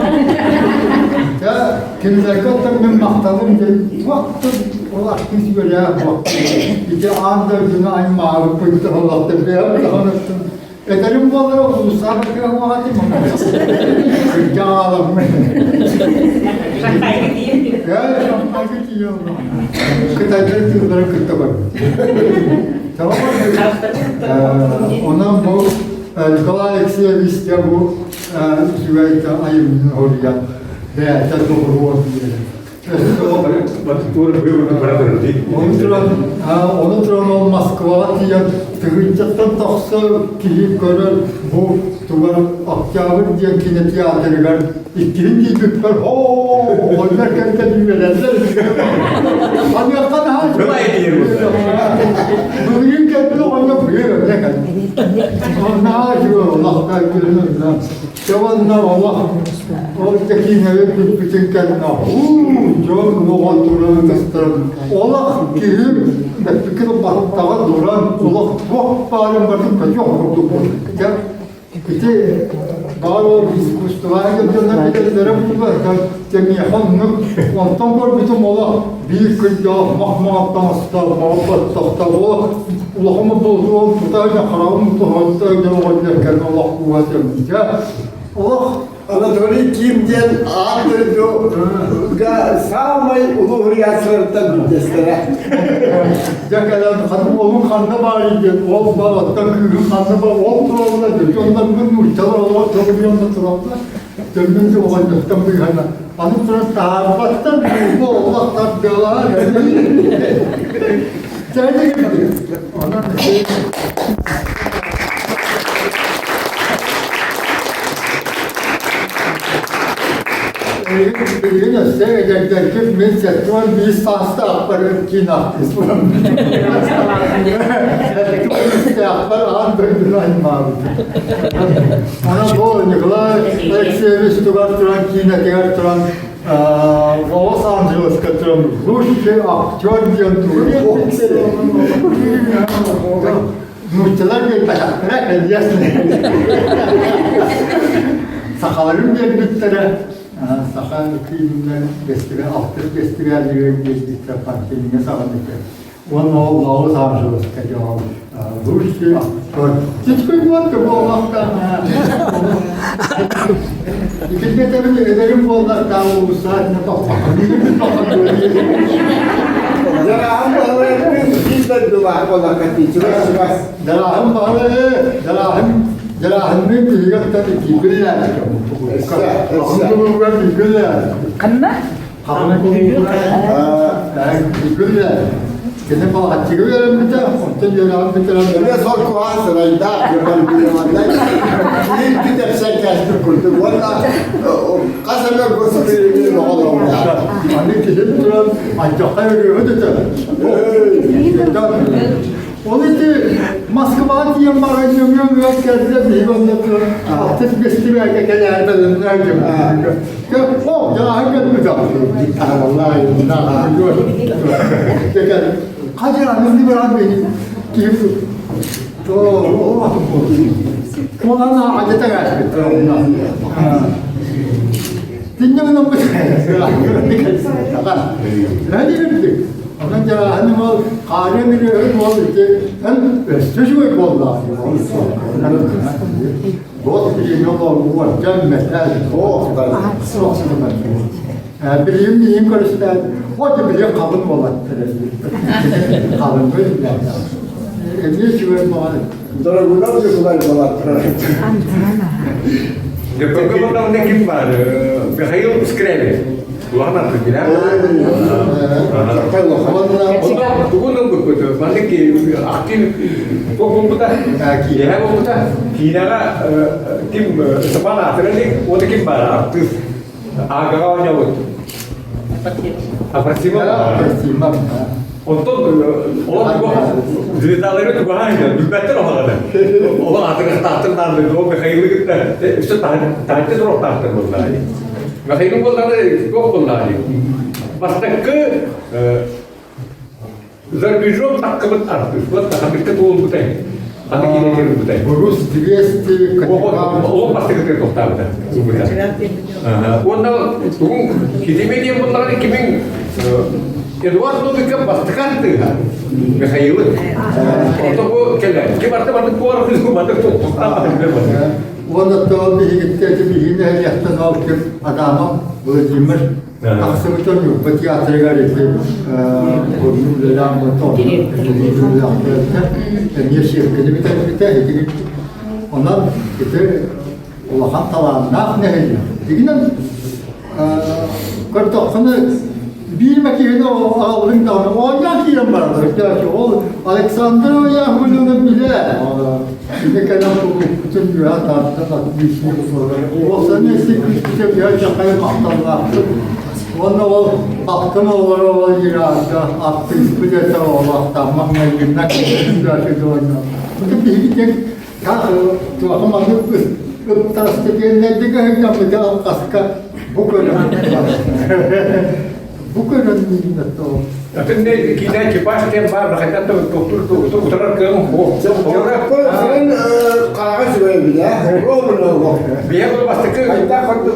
Дьэ, кинилэргэ оттон мин махталым диэн туох да ол артыыс үөрэх буолла. Ити аан дойдуну аймаабыппын туһалахта бэйэм даҕаныттан Этэрим буоллар улуустаах кыах этим. Кырдьа ааламмын. Шанхайга тиийэн. Шанхайга тиийэн. Кытайдар тыылларын кытта бар. Онон бу Николай Алексеевич бу үчүгэй айымньыны хоруйан бэйэтэ доҕуруон диэн. Ону туран ол Москваҕа тиийэн тыһыынчаттан тахса киһи көрөр бу тугар Октябрь диэн кинотеатрыгар иккиһин тиийбиппэр оо оҕонньор кэлтэн үөрэллэр Аныаха наһаа Былырыын кэлбит оҕонньор быйыл эмиэ кэлбит. Наһаа үчүгэй олох Дьэ уонна олох ол киинэбит бүппүтүн кэннэ уу дьон оҕо туран ытыстарын олох киһи эппикин баттаҕа туран олох туох баарын барытын көтүөх курдук буолбут. Дьэ ити баар ол искусствоҕа дьоннор билэллэрэ буолуо дьэ миэхэ оннук онтон көрбүтүм олох биир кырдьаҕас мах-маҕа таҥастаах маҕа олох улахан болдуон тута хараҕым туһанта оҕонньор кэлэн олох кууһа сылдьа олох Анатолий Ким диэн аан дойдуга саамай улуу суруйааччыларыттан биирдэстэрэ. Дьэ кэлэн уолун ханна баарый диэн уол баар оттон кыыһым ханна баар ол тураллар дьоннорбун нууччалар олор толуйанна тураллар төннөн оҕонньоттон быыһана аны туран таһаарбаттар бу олох тардыалаһар Онон Билигин өссө эдэрдэргит мин 71 саастаахпар киин артыыс буолан Саастаахпар аан дойдуну аймаабытым. Ана бу Николай Алексеевич тугар туран киинэтигэр туран Лос-Анджелеска туран лучший актер диэн Нууччалар биэрбэтэхтэрэ, конечно. Сахаларын биэрбиттэрэ, саха киининэн фестиваль, алтыс фестивалыгар биэрбиттэр Пантелиҥҥа саҕана Уонна ол Лос-Анджелеска дьоҕо лучший актер. Сичкой буолта буоллахтаах. Итиннэ эдэрим буоллахтаах улуусаатына тохтохон. Дьарааһын баһылайдыын биир дойдулаах буоллахха дии, чугас-чугас. Дьарааһын баһылай, дьарааһын дьарааһынныын биһигэттэн иккиибин Ханна? Кини балаҕаччыга үөрэммитэ, онтон үөрэҕин бүтэрэн Эмиэ сол куһаҕан сырайдаах, дьабарбыйаманнай киин китэпсэн кээспит курдук уонна хас эмэ государственный оҕолорунаа. Аны киһим туран ардьахха ырыаһыт этэ. Ол ити Москваҕа тиийэн баран нөҥүө үөр кэллэ биһиги онно туран алтыс бэстибээлгэ кэлээри бэлэмнээх О, дьааһын кэлбит Хадьыр баран киһи Олана адета гаспит. Тинньэҥ Онон дьарааһын ол хаарыан ырыаһын ол ити эн өссө үчүгэй буоллаах Гос билиҥҥи олоругар мэтээл суох Билигин миигин көрүстээт, вот билигин халыҥ буолаттар Халыҥ Эмиэ үчүгэй баҕар Дорогунан Ньукулай буолаттар. Дьокуускай ким бар? Михаил Скрябин. Улахан артык билэр. Тугун ылбыппыт, маннык актив туох буолбута, киинэҕэ буолбута. Киинэҕэ ким Степан Аатырыник, уота ким баар артыыс. Аагаҕа оонньообут. Апросимов. Апросимов. Онтон олох звездалары тугаһаан билбэттэр оһоҕода. Олох атырыхтаахтар наады, ол Михаилы кытта өссө таһыччы туруохтаахтар буоллаҕа дии. Михаил буоллаҕына туох буоллаҕа дии. Бастакы за рубежом таххыбыт артыыспыт ханныкка туолбутай? Ханнык киинэ кирбитэй? Брус 200 Ол бастакы тохтаабыта. Уонна тугун китиме диэн буоллаҕына кимин Эдуард Новиков бастакы артыыһа Михаилы. Ото бу кэлэ. Ким арты барды куор барды тохтаабата билэр барды. Уонна тоҕо биһигиттэ ити биһигини эһиэхтэн ол ким Адамов Владимир Тахсыбыта Ньурба театрыгар ити орну үлэлээн эмиэ сиэркэни бүтэрбитэ ити онон ити улахан талааннаах нэһилиэк. Дигинэн көрдөххүнэ биир киһини аҕаллыҥ даҕаны оонньоон киирэн бараллар. Ол Александр Яковлевна билэ Кини кэлэн кулууппутун үөһэ тардан отличник буолар. Уопсайынан истикпитэ үөһэ дьахай махталлаахпыт. Уонна ол алтын оҕолоро ол Ирага артыыспыт этэ олохтоммох майгынна Бу биһиги тек туоха маннык ыптарастепеннэрдик ыһыҥнаммыта алҕаска бу көрөн бу көрөн миннато Атын киинэ экипаж диэн баар хайдах да тохтуур утарар кыаҕым суох. Хараҕа сүбэбилэ. Бэйэ бұл бастакы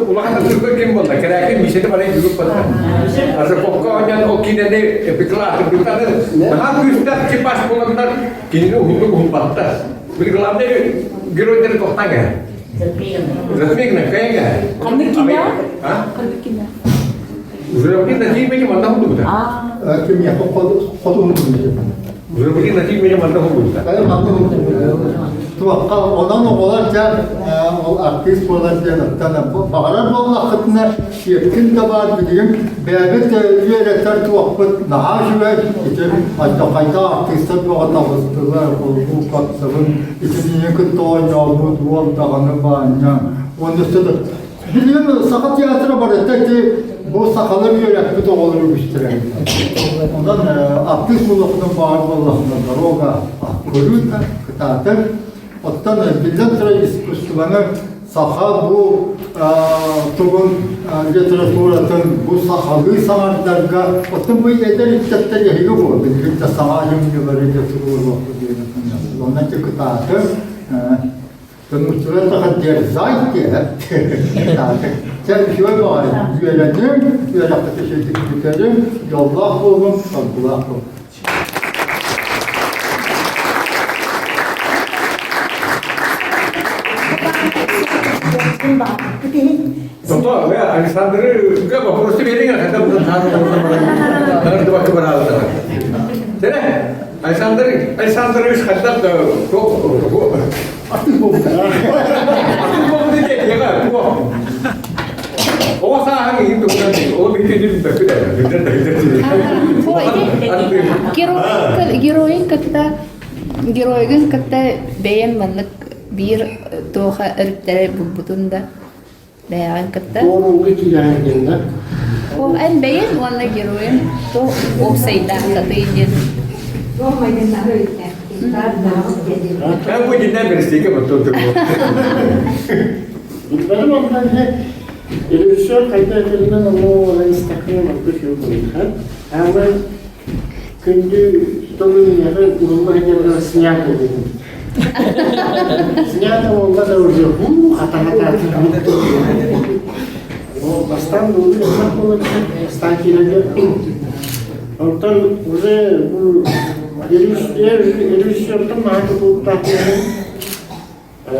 улахан атыргы ким болла? Кэрээки мишени барай бүгүп батта. Азыркокко оонньоон ол киинэни эпикла атыргыттаны наһаа күүстээх экипаж боланнар кинини уһуннук уһулбаттар. Били главный геройдары тохтаан кэһэ. Затмигна кэҥэ. Ханнык кино? Ханнык кино? Журавли на тиийбэни манна худубута. Кимиэхэ хотун Журавли на тиийбэни манна худубута. Туохха онон оҕолор дьэ ол артист буолар диэн оттон баҕарар буоллаххытына сиэпкин да баар билигин бэйэбит үөрэтэр туохпут наһаа үчүгэй ити хайда артыыстар бөҕө таҕыстылар холбуу хапсабын итинини кытта оонньообут уол даҕаны баанньа уонна Билигин Саха театра барыта ити бу сахалар үөрэппит оҕолор үгүстэрэ. Онон артыыс буолуохтан баар буоллахына дорога көрүүтэ кытаатар. Оттон биллэн турар искусствоны саха бу тугун литературатын бу сахалыы саҥардарга оттон бу эдэр ыччаттар эһиги буо билигин да саҥа айымньылары да туруоруохпут диэн онон кытаатар Тымныктыгар тахан дерзайте Сен үчүгэй баҕайы үөрэниҥ, үөрэххитин ситиһиҥ, дьоллоох буолуҥ, соргулаах буолуҥ. Зато Александры вопросы бериңер, хотя бы Александр Александрович хайдах Атын буолбута. Атын буолбута диэн туох. Оҕо сааһыҥ иһин туһунан ол биһиги билбэппит ээ. Геройун кытта геройгун кытта бэйэм маннык биир туоха өрүттэри булбутун да Бэйэҕин кытта. Туорууга киирээҥ диэн да. Ол эн бэйэҥ уонна геройун туох уопсайдаах сатыы диэн. Туох майгыннаһы өйдөөх. Мен бу диннен беристиге баттон турбу. Билбэтим онно режиссер хайда этэринэн ону истэххэ манты шоу буолуха. Аны күндү тылы миэхэ урулла сылдьар снято дедим. Снято буолла да уже хуу хата-хата. Ол бастаан буолуу элбэх буолар бастаан киирэргэ. Онтон уже бу режиссертан наһаа тутулуктаах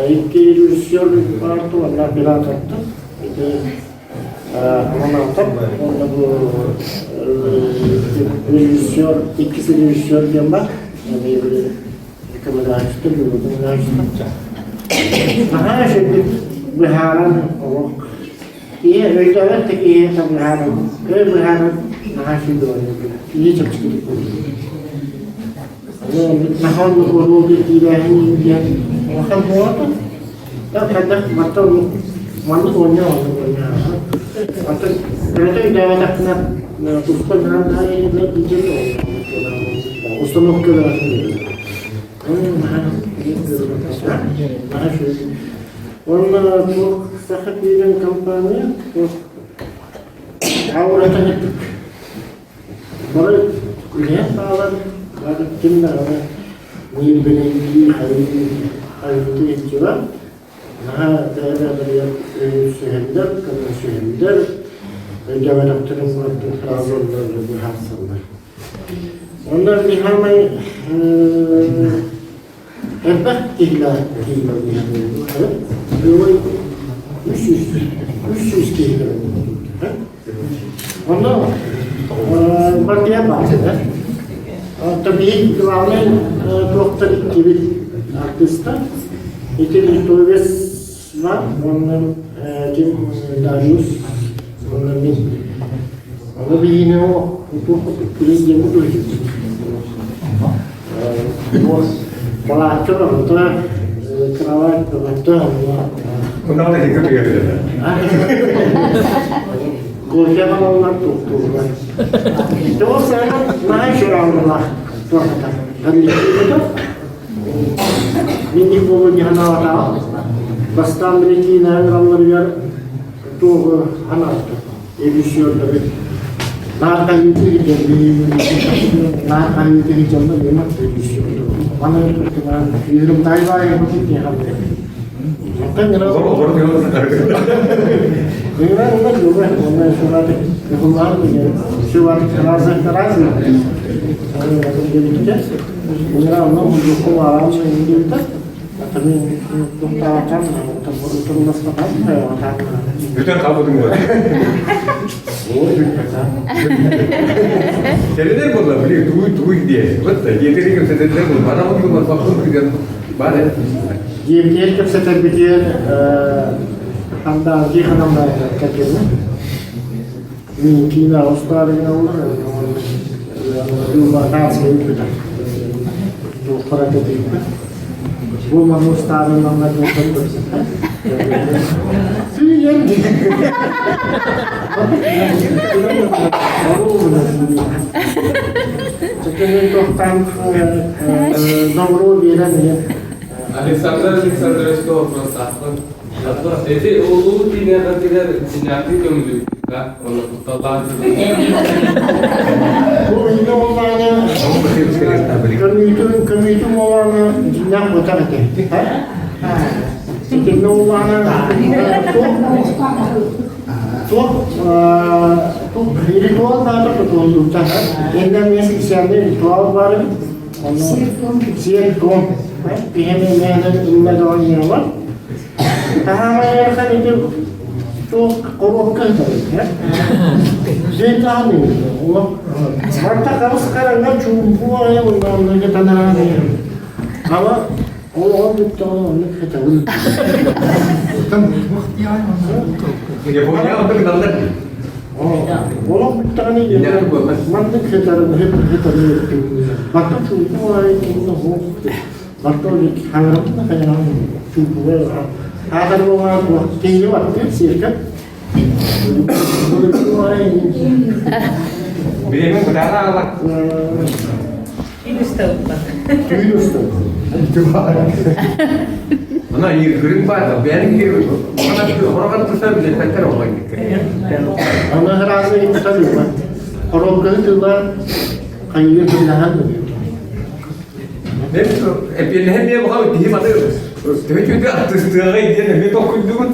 Икки режиссер баар уонна оператордар. Ити Аманатов уонна бу режиссер, иккис режиссер диэн бар. Эмиэ били көмөлөһөөччүтэ, көмөлөһөөччүтэ. Наһаа үчүгэй быһааран олох. Киһи өйдөөбөт да киһи быһааран, өй быһааран наһаа үчүгэй оонньуур. Киһи чэпчэкитик буолар. Наһаа оннук оруолга киирээһин диэн улахан буолата. Хайдах мантан маннык оонньуу оннук оонньуу. Оттон төрөтө өйдөөбөтөхпүнэ туспа гынан установка Уонна туох Саха фильм компания туох ауратан эппит бары үлэһит баалар бары ким даҕаны ньиэрбэнэйдии хайыы илдьибэт наһаа бэйэ-бэйэлэригэр өйөсүһэллэр көмөлөсүһэллэр өйдөөбөтөхтөрүн курдук сразу быһаарсаллар Онно Михаил элбэх киһилээх 300 киһи Онно партия баар Оттон биир главный туохтар иккибит артыыстар. Ити Литовец бар, уонна ким Дариус, уонна мин. Ону биһиги туох күрүн диэн Балаакка барыта, кровать барыта, Онно да хикки түгэрдэ. Кофе балалар туохтууллар. Тоҕо саҥа наһаа шурааллаах туохата. Минник буолуон ханаабатаҕа. Бастаан билигин ыҥыралларыгар туоҕу ханаабыта. Режиссердары наар хаһыытыы наар хаһыытыы дьонно мимо режиссердары. Маны кыырымтай баайы тиэхэллэр. Бүтэн хаалбытыҥ буолар. Сэрэнэр буолла, били тугуй тугуй диэ. Вот диэтери кэпсэтэллэр буолла. Бара буолла, баккын күдэн бар Диэбитигэр кэпсэтэрбитигэр хандаан Тихоном кэргэнэ мин киинэ устаарыгыналлар ылбатаан туохтара кэтийбит бу маны устаарынаннар диэн кэпсэтэ Сүйэн Туохтаан добро биэрэн Александр Александровичка вопростаахпын. Эти улуу киинэҕитигэр дьиҥнээхтии көҥүлүүбүт уонна кутталлаах Бу иннэ буоллаҕына көмүүтүн көмүүтүн буоллаҕына дьиҥнээх бытах этэ. Итиннэ буоллаҕына туох туох ритуал баара тутуллубута. Иннэ эмиэ специальный ритуал баар эбит. Сиэр-туом. Киһи мээнэ иннэ доҕонньуолар. Таһаарайархан ити туох коробка ыытабыт. Дьэ таһан Барта хабыс хараҥа чуумпу айа уонна танаан Ама олоҕом бүттэҕинэ оннук хатабын. Япония оннук гыналлар Олох бүттэҕинэ маннык хатарын хатарын Барта чуумпу айа уонна хоох Барта хаҥырабын да хайаҕын чуумпуга аатар буолаан киһини баттыыр сиэркэ Бириэмэ бытаана аҕала. Түүн устабыт. Мына иргирин баар, бэйэни киир, хороҕон туса билэппэттэр оҕо Аны ыраазы итталыма. Хоруопканы тыла хайыы тыллаһан Эпиэлэһэн миэ баҕа киһи маны төһө түүтү аттыстыаҕай диэн эмиэ толкуйдугун.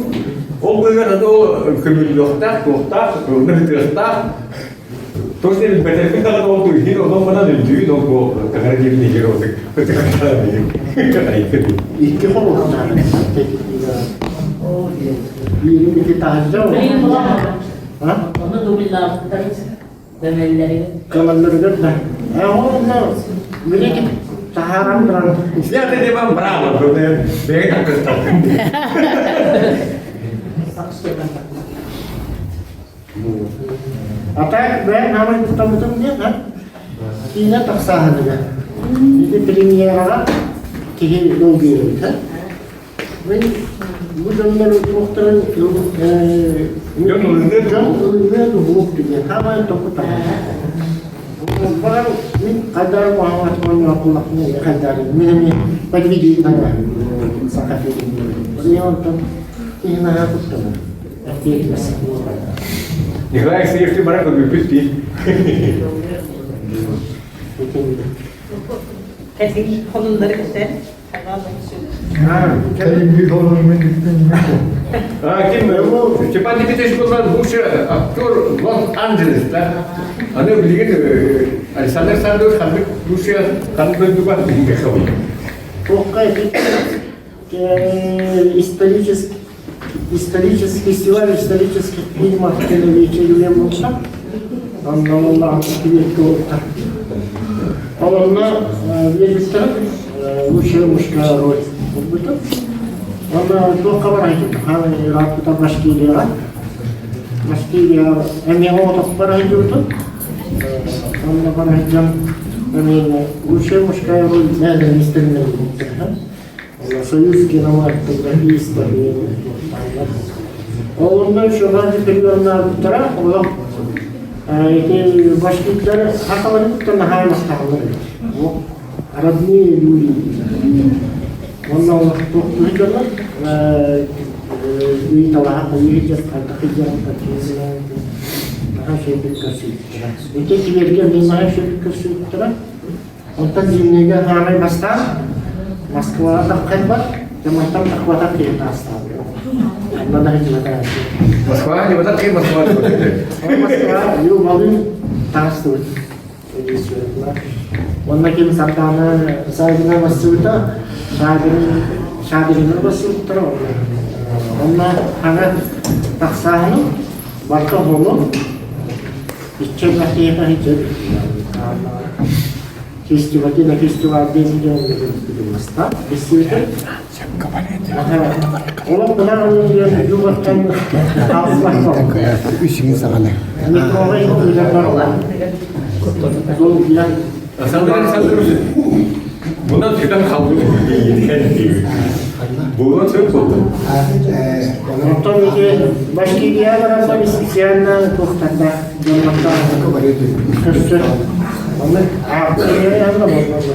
Ол быыһыгар аны ол көмүллүөхтээх, туохтаах, ылына сытыахтаах. Тоҕо сен билбэтэрбин даҕаны ол туйһин онон манан үндүүн ол бу таҥара диэбин игер отык Икки хоруоптаах. Биирин ити таһырдьа Ону дубльлаабыттар көмөллөрүгэр. Көмөллөрүгэр да. Онно билигин таһааран баран. Я тебе вам браво, бэйэ такыстаттын. А так бэйэм хаамай куттаммытым диэн, а? Киинэ тахсааһыныгар. Ити премьераҕа киһи долгуйар эбит, а? Мин бу дьоннор туохтарын Дьон ылыныа дьон ылыныа туһук диэн хаамай токутаҕа. Баран мин хайдары куһаҕан оонньоотуллахпына хайдары мин эмиэ подведение саха фильмин. Онтон киһи наһаа куттанар. Николай Алексеевич бара көрбүппүт дии. Кэлин холуннары кэсэр. А, ким Степан Никитич был лучший актер Лос-Анджелес, да? Аны билигин Александр Александрович ханнык лучший ханнык дойдуга билиҥҥэ хабый. Туохха исторический исторический фестиваль исторических фильмов телевидения буолла. Онно Онно биэрбиттэрэ лучшая мужская роль буолбута. Онно туохха барайдым? Ырааппыта Башкирияҕа. Башкирия эмиэ оҕотохпор сылдьыбытым. Онно бара сылдьан эмиэ лучшая мужская роль министринэн буолбуттара. Союз кинематографистов Ол онно үчүгэй перионнаабыттара олох ити башкирдар сахаларын кытта наһаа мастааллар эбит. Родные люди. Онно олох туохтуур дьоннор ыйыталаһа хайыы хайдах наһаа үчүгэйдик көрсүбүттэрэ. Ити Твергэ эмиэ наһаа үчүгэйдик көрсүбүттэрэ. Онтон зимнийгэ хаамай бастаан Москваҕа таххайбат, Дьамантан тахбатах киһи таастаабыт. Онно да сылдьыбатах. Москваҕа дьыбатах киһи Москваҕа Москва ю малын таастыбыт. Онно ким Сардаана Савина бассыбыта, Шадрин Шадрина бассыбыттара онно. Онно хаҥа тахсааһыны барыта оһолу Иччэ киһиэхэ фестиваль на фестиваль диэн Билсибитэ. Олох бына югаттан Үсүгүн саҕана. Bundan türden kaldı. Буолуон сөп буолду. Онтон ити Башкирия бараннар специально туохтарда көрсөр. Оны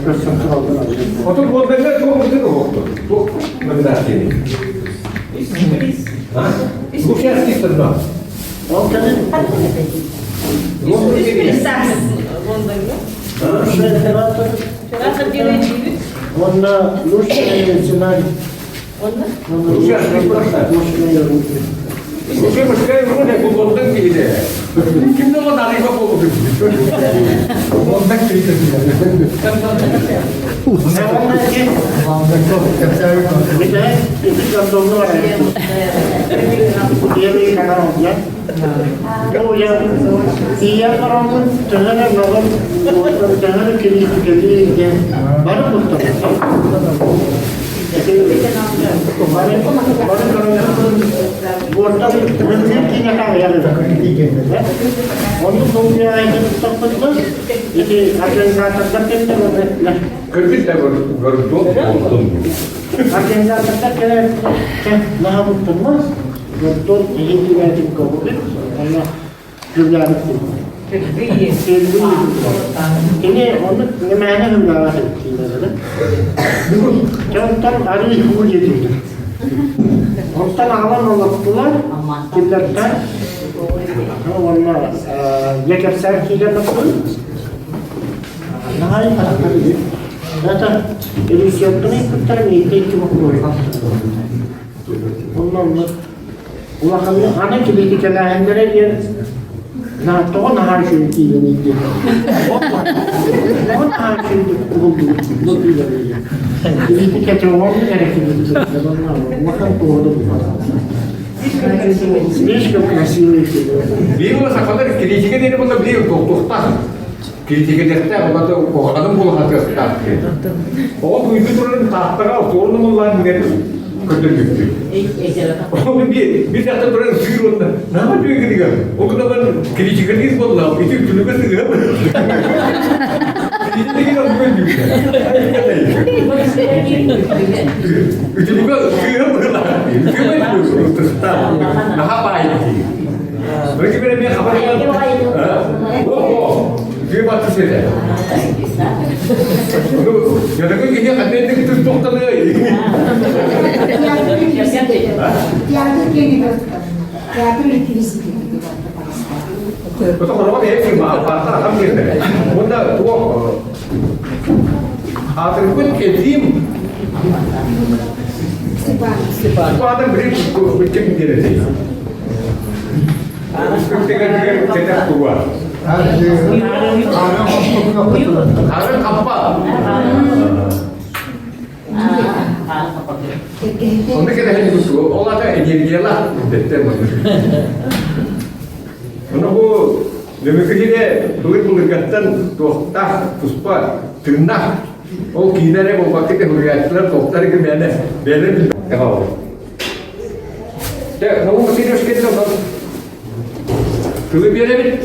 көрсөр тураллар. Отun Лондонда туох бутун оһохту. Туох номинация. А? Лучший артист одна. Ол кэлин Лондонга. лучший оператор, онно лучший сценарий. Онно? Лучший артист просто. Лучший мужская роль бу Лондон киһитэ. Ким да ол арыйба буолбут. Лондон киһитэ. Первый канал, да? Ну, я, и я бараммын, төһөнө ноҕун, төһөнө кириитикэлии бары Бары бары буортан мөмкин киинэ Оннук толкуйа ити организатордар кэллэр Кыргыз да гордон болдун. Организатордар кэлэр наһабыттанмас, гордон иһин көбүт, онно күллээбит Кини оннук нэмээнэ хымнаабат эбит киинэлэри. Дьонтон арыы хуу диэтилэр. Онтон аҕалан олохтулар, киллэртэн уонна дьэ кэпсээн киирэн барбыт. Наһаа харахтар Это режиссертан ыйпыттар миэхэ икки боппуруоһу Онно онно улаханнык аны килиитикэлээһиннэрэ диэн тоҕо наһаа үчүгэй киинэний диэн. Тоҕо наһаа үчүгэйдик уһулдубут бу киинэни. Килиитикэ оннук эрэ килиитикэ улахан туоһу да Слишком красивый кино. Биир ула сахалар критика диэни була биир туохтаах. Критикэлиэхтээх улата куһаҕанын булахатыахтаах диэн. Оҕо күйбүт турарын тааттаҕа туорун умуллаан билэн көрдөрбүппүт. Ол би би дьахтар туран сыыр уонна наһаа үчүгэй Ол гынан баран критикалист буоллаҕым, ити үтүлүгэ сыыһа Үтүлүгэ сыыһа быһыылаах. Үтүлүгэ Наһаа баай дии. Өтү бere мен хабар О, үтүө батты сетэ. Дьадаҥы киһи ханна тус тохтаныай. Театр киэҥи Театр реквизиты. Ото хороҕо бэйэ фирма алпааттар ахам диэннэрэ. Уонна туох аатырбыт Кэлиим Степан. Степан били ким диэн этэй? Кэтэх туга. Арын хаппа. Онно кэтэһэн кутуга ол ата энергиялаах дэттэр маннык. Ону бу Нөмүгү былыр-былыргаттан туохтаах туспа тыыннаах ол киинэ эрэ буолбакка суруйааччылар туохтар мээнэ бэйэлэрэ билбэт Дьэ, Наум Васильевич кэллэ онон тылы биэрэбит.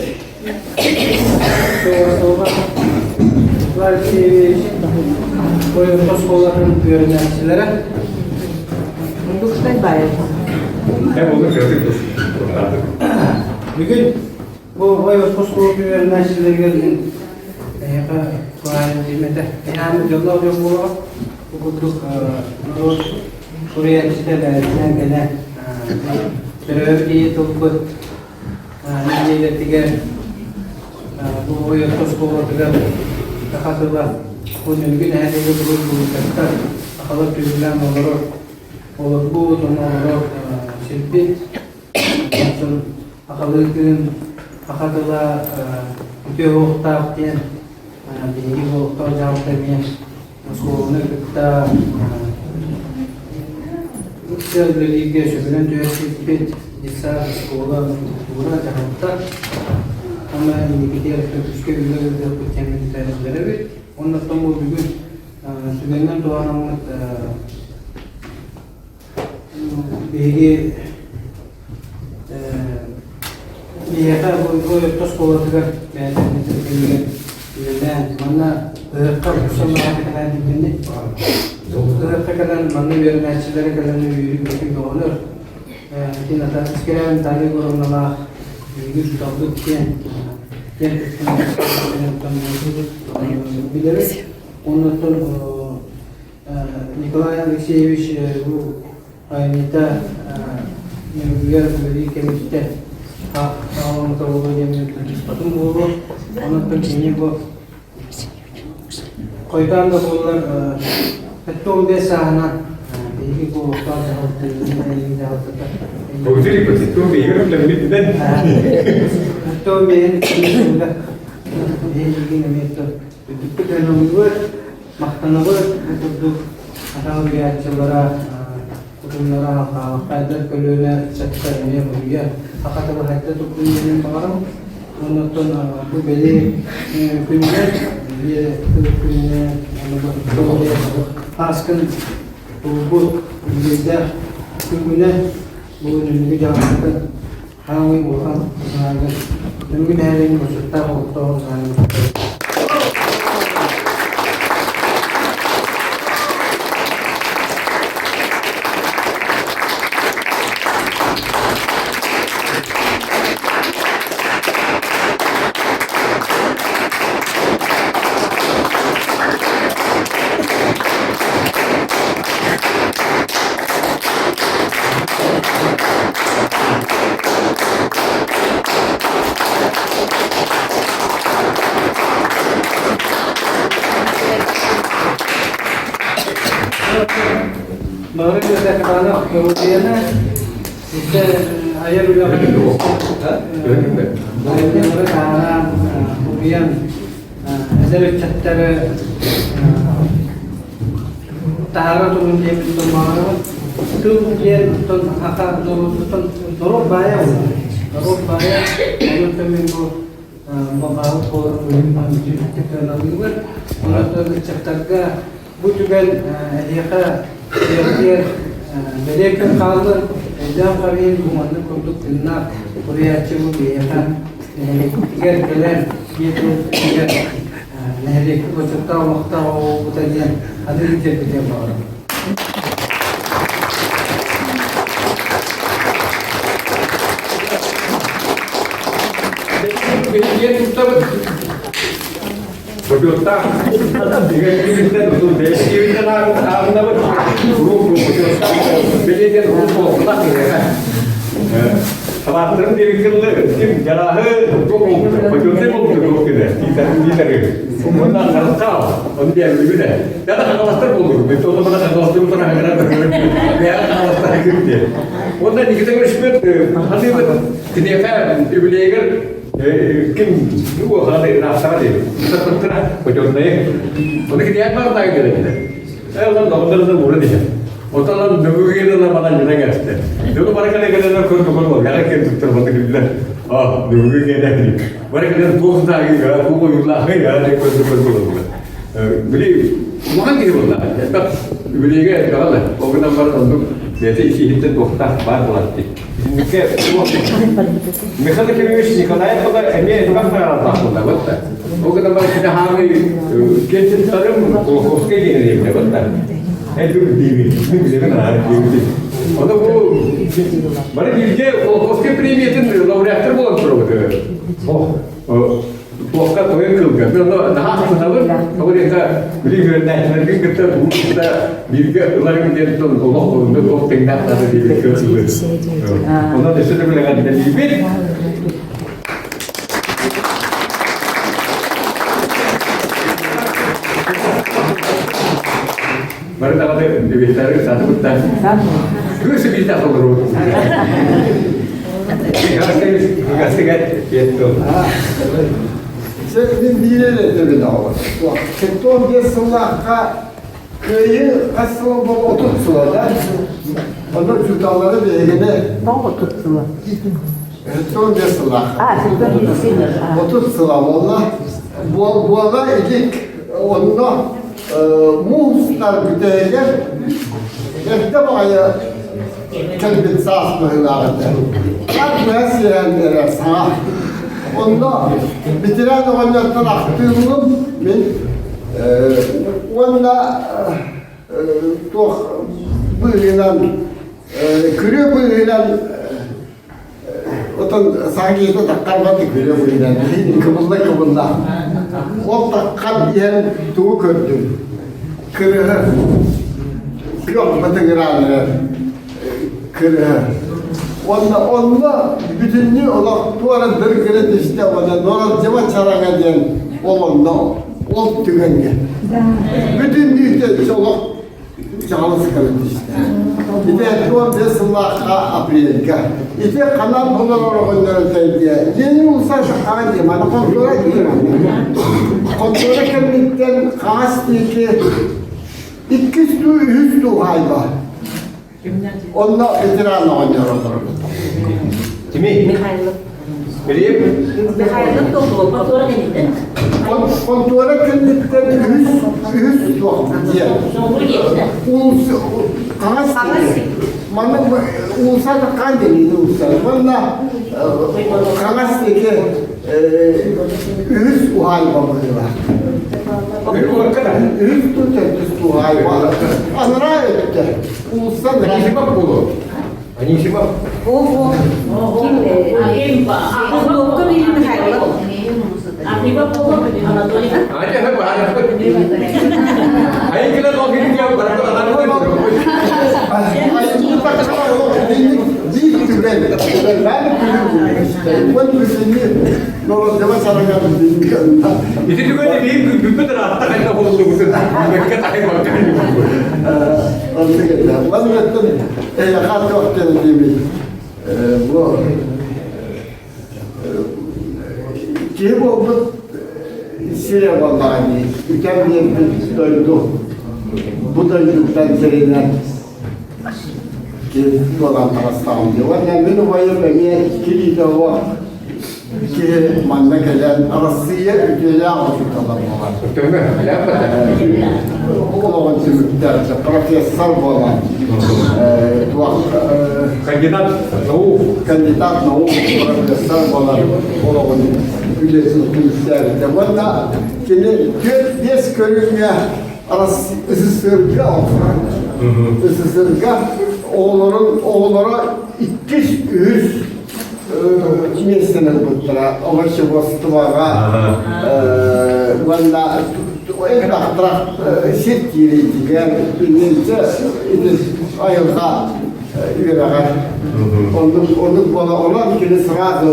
Алексеевич Ойорто оскуолатын үөрэнээччилэрэ. Бүгүн бу Ойорто оскуолатын үөрэнээччилэригэр мин эһиэхэ туһаайан диэмэтэ. Эһээм дьоллоох дьон буолуоҕа. Бу курдук норуот суруйааччыта бэйэтинэн кэлэн төрөөбүт ийэ тылбыт нэдиэлэтигэр бу Ойорто оскуолатыгар саха тыла бу Нөмүгү нэһилиэгэ былыр былыргаттан сахалар түбүлээн олорор олорбут уонна олорор сирбит. Онтон сахалыы тыын, саха тыла үтүө уохтаах диэн биһиги олохтоох дьаһалта эмиэ оскуоланы кытта ыкса үлэлииргэ сөбүлэҥ түһэрсибиппит. Детсад, оскуола, култуура, дьаһалта уонна инникитигэр күүскэ үлэ ыытыахпыт диэн биллэрэбит. Оннуттан бу бүгүн түгэнинэн туһанаммыт Биһиги биһиэхэ бу орто оскуолатыгар бэйэтин үлэлээн манна ыһыахха уксаллаах кэлэн дибини ыһыахха кэлэн манна үөрэнээччилэри кэлэн үөрүү-көтүү бөҕөлөр итин ата искэрээн Наталья Егоровналаах биһиги учууталбыт диэн киэн билэбит. Оннуттан Николай Алексеевич бу айымньыта Ньургуйар үлэлии кэмиттэн хаалламмыта буолуо диэн туспатын буолуо. Онон кини бу хойутаан да буоллар 75 сааһынан биһиги бу олохтоох дьаһалтата Үрдүккэ төлөҥүгэр Махтанабыт бу курдук саха суруйааччылара утумнара халҕаабакка эдэр көлүөнэ ыччаттар эмиэ буруйа саха тыла хайда турдун диэн баҕарабын. Уонна оттон бу бэлиэ күнүнэн, бэлиэ тыл күнүнэн уонна бу ааскын булбут үбүлүөйдээх күҥҥүнэн бу Нөмүгү дьаһалтатын хаамыы улахан санааҕа Нөмүгү нэһилиэгин бочуоттаах олохтооҕун санааҕа Бары Катанов Рудена итте айар үлэҕэ айымньылары таһааран уһуйан эдэр ыччаттары таһаара турун диэбит тылбаҕарабын. Тыл диэн оттон аха норуоттан норуот баайа буолар. Норуот баайа онон мин бу баҕаабыт буолар бүтүн Онон ыччаттарга бу түгэн эһиэхэ бэлиэ күн хааллын. Өйдөөн көрүөн бу маннык курдук тыыннаах суруйааччы бу биһиэхэ нэһилиэкпитигэр кэлэн киһи тыл нэһилиэкпит бочуоттаах олохтоох оҕобута диэн ханыы диэбитин баҕарабын. Биһиги туттабыт Бочуоттаах бэйэтиттэн ааҕынабыт куруук бочуоттаах бэлиэтин олохтоох киһиэхэ. Салааттарын диэбиккин ким жарааһы бочуоттай болбута туох киде диитары. Онна харыстаал, он диэбилибинэ. Яда хагаластар болдур. Мен тоҕо бана хагаластар утара хагара бэйэ хагаластар кирде. Онна Никита Гришмет ханыбыт киниэхэ үбүлээгэр Ким уохана ыраахтаҕа диэри. Саппыттара хотённайы. Оны китият бар таа келетилер. Э олан доҕоттору да ууран иһэр. Оталан нөмүгү ла бана ньүнэн кэсте. Дьону бары кэлэ кэлэнэр көр тукар бол. Яра кем туттар баны күллэр. А нөмүгү кэлэ Бары кэлэн туох таагы туох ойуулаахы я деп көр тукар бололлар. Били улахан киһи буолла. Элбэх үбүлүөйгэ элбэҕэ да. Ол гынан баран оннук бэйэтэ ис-иһиттэн туохтаах баар буолар дии. Михаил Кириллович Николаев эмиэ элбэх наҕараадалаах буолла бытта. Ол гынан баран кини хаамый кенчинтарым Кулаковскай диэн эриэбитэ бытта. Элбик диибин, мин билэбин ааар диэбитим. Ону бу бары бииргэ Кулаковскай премиятын лауреаттар буолан турабыт. Туохха тойон кылга. Мен ону наһаа астынабын. Тоҕо диэхэ, били үөрэнээччилэргин кытта тугу кытта бииргэ ыларым диэн тыл олох онно туох тэҥнээх наада диэбит кыасылы. Онон өссө да билэҕин Бары даҕаны үбүттары саатыбыттар. Күөсү биирдэ толору. Мин биир эрэ өйдөбүл аҕабын. 75 сыллаахха Кыайыы хас сыла буолла? 30 сыла да? Онно учууталлары биһигини 30 сыла. 75 сыллаахха. 30 сыла буолла. Буола илик онно муустар бүтэһигэр эрдэ баҕайы кэлбит саас быһыылаах этэ. Хаар быһа сиэһэн эрэр саҥа. Онно ветеран оҕонньортон ахтыыллым мин уонна туох быыһынан күрүө быыһынан Отон саҥа киһитэ таххарбат күлэ быынан кыбылла-кыбылла. Ол таххан иһэн тугу көрдүм? Кырыһы. Күөх батыгыраан эрэр кырыһы. Онно онно бүтүннүү олох туора дыр гына түстэ уонна Нуоралдьыма чараҥа диэн ол онно ол түгэҥҥэ. Бүтүннүүтэ олох Чаҕылыс кэлэн түстэ. Ити 75 сыллаахха апрельга. Ити ханан олорор оҕонньоро тэйдиэ. Ленин улуса хаан диэ, маны хонтуора диир Хонтуора кэнниттэн хаас диэки иккис дуу, үһүс дуу хаайба. Онно ветеран оҕонньор олорбут. Кими? Михайлов. Билип? Михайлов Хонтуора кэнниттэн. Хонтуора кэнниттэн үһүс үһүс туох дьиэ. Улус хаҥас Манна уулусса хаан диэн уулусса. Манна хаҥас диэки үһүс уһаайба быһыылаах. Үһүс туу төрдүс уһаайба. Анараа өттө уулусса Анисимов буолуо. Анисимов. О, Ким или Михайлов? Ити түгэни биир бүппүт ыраатта хайда болдубутун мекке тахай барка Бу Киһи буолбут сирэ буоллаҕа дии, үтэн биэрбит дойду, бу дойдуттан сиринэн киһи буолан таҕыстаҕым дии. Уонна мин убайым эмиэ килиитэ суох. киһи манна кэлэн Арассыыйа үтүөлээх учуутала буолар. Олоҕун түмүктээбитэ, профессор буолан кандидат наук кандидат наук профессор буолан олоҕун үлэтин түмүктээбитэ. Уонна кини 4-5 көрүҥҥэ СССРга СССРга оҕолорун оҕолоро иккис үһүс миэстэни ылбыттара овощеводствоҕа уонна элбэхтэрэх сир киириитигэр ити айылҕа үөрэҕэр оннук оннук буола онон кини сразу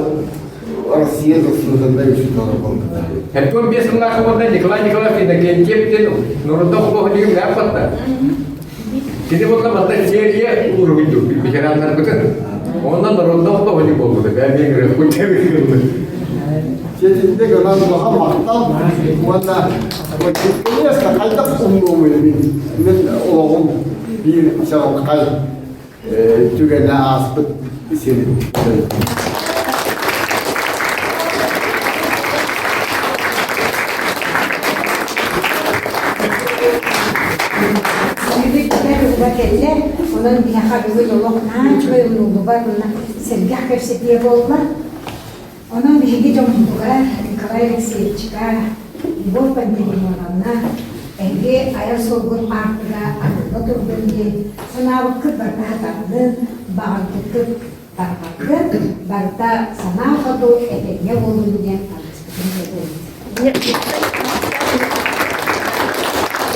Россия заслуженный учитель буолбута. 45 сыллаах уонна Николай Николаев Иннокентьев диэн норуотта худуоһунньугун билээппатта. Кини буолла манна серия уруһуйдук ветераннарбытын. Онно норуотта худуоһунньук буолбута. Бэйэм ыҥырыахпын кэбиһиэхпин. Сетинде гынан улахан махтал уонна конечно хайдах умнуомуй мин мин олоҕум биир чаҕылхай түгэнэ ааспыт сирин. Бүгүн кэллэ, онон биһиэхэ бүгүн олох наһаа үчүгэй умнуллубат уонна сэргэх кэпсэтии буолла. Онон биһиги дьоммутугар Николай Алексеевичка, Любовь Пантелеймоновна эһиги айар суолгут аартыга арылла турдун диэн санаабыккыт барыта хатаннын, баҕарбыккыт барҕардын, барыта санаа хоту этэҥҥэ буоллун диэн алгыспытын этэбит.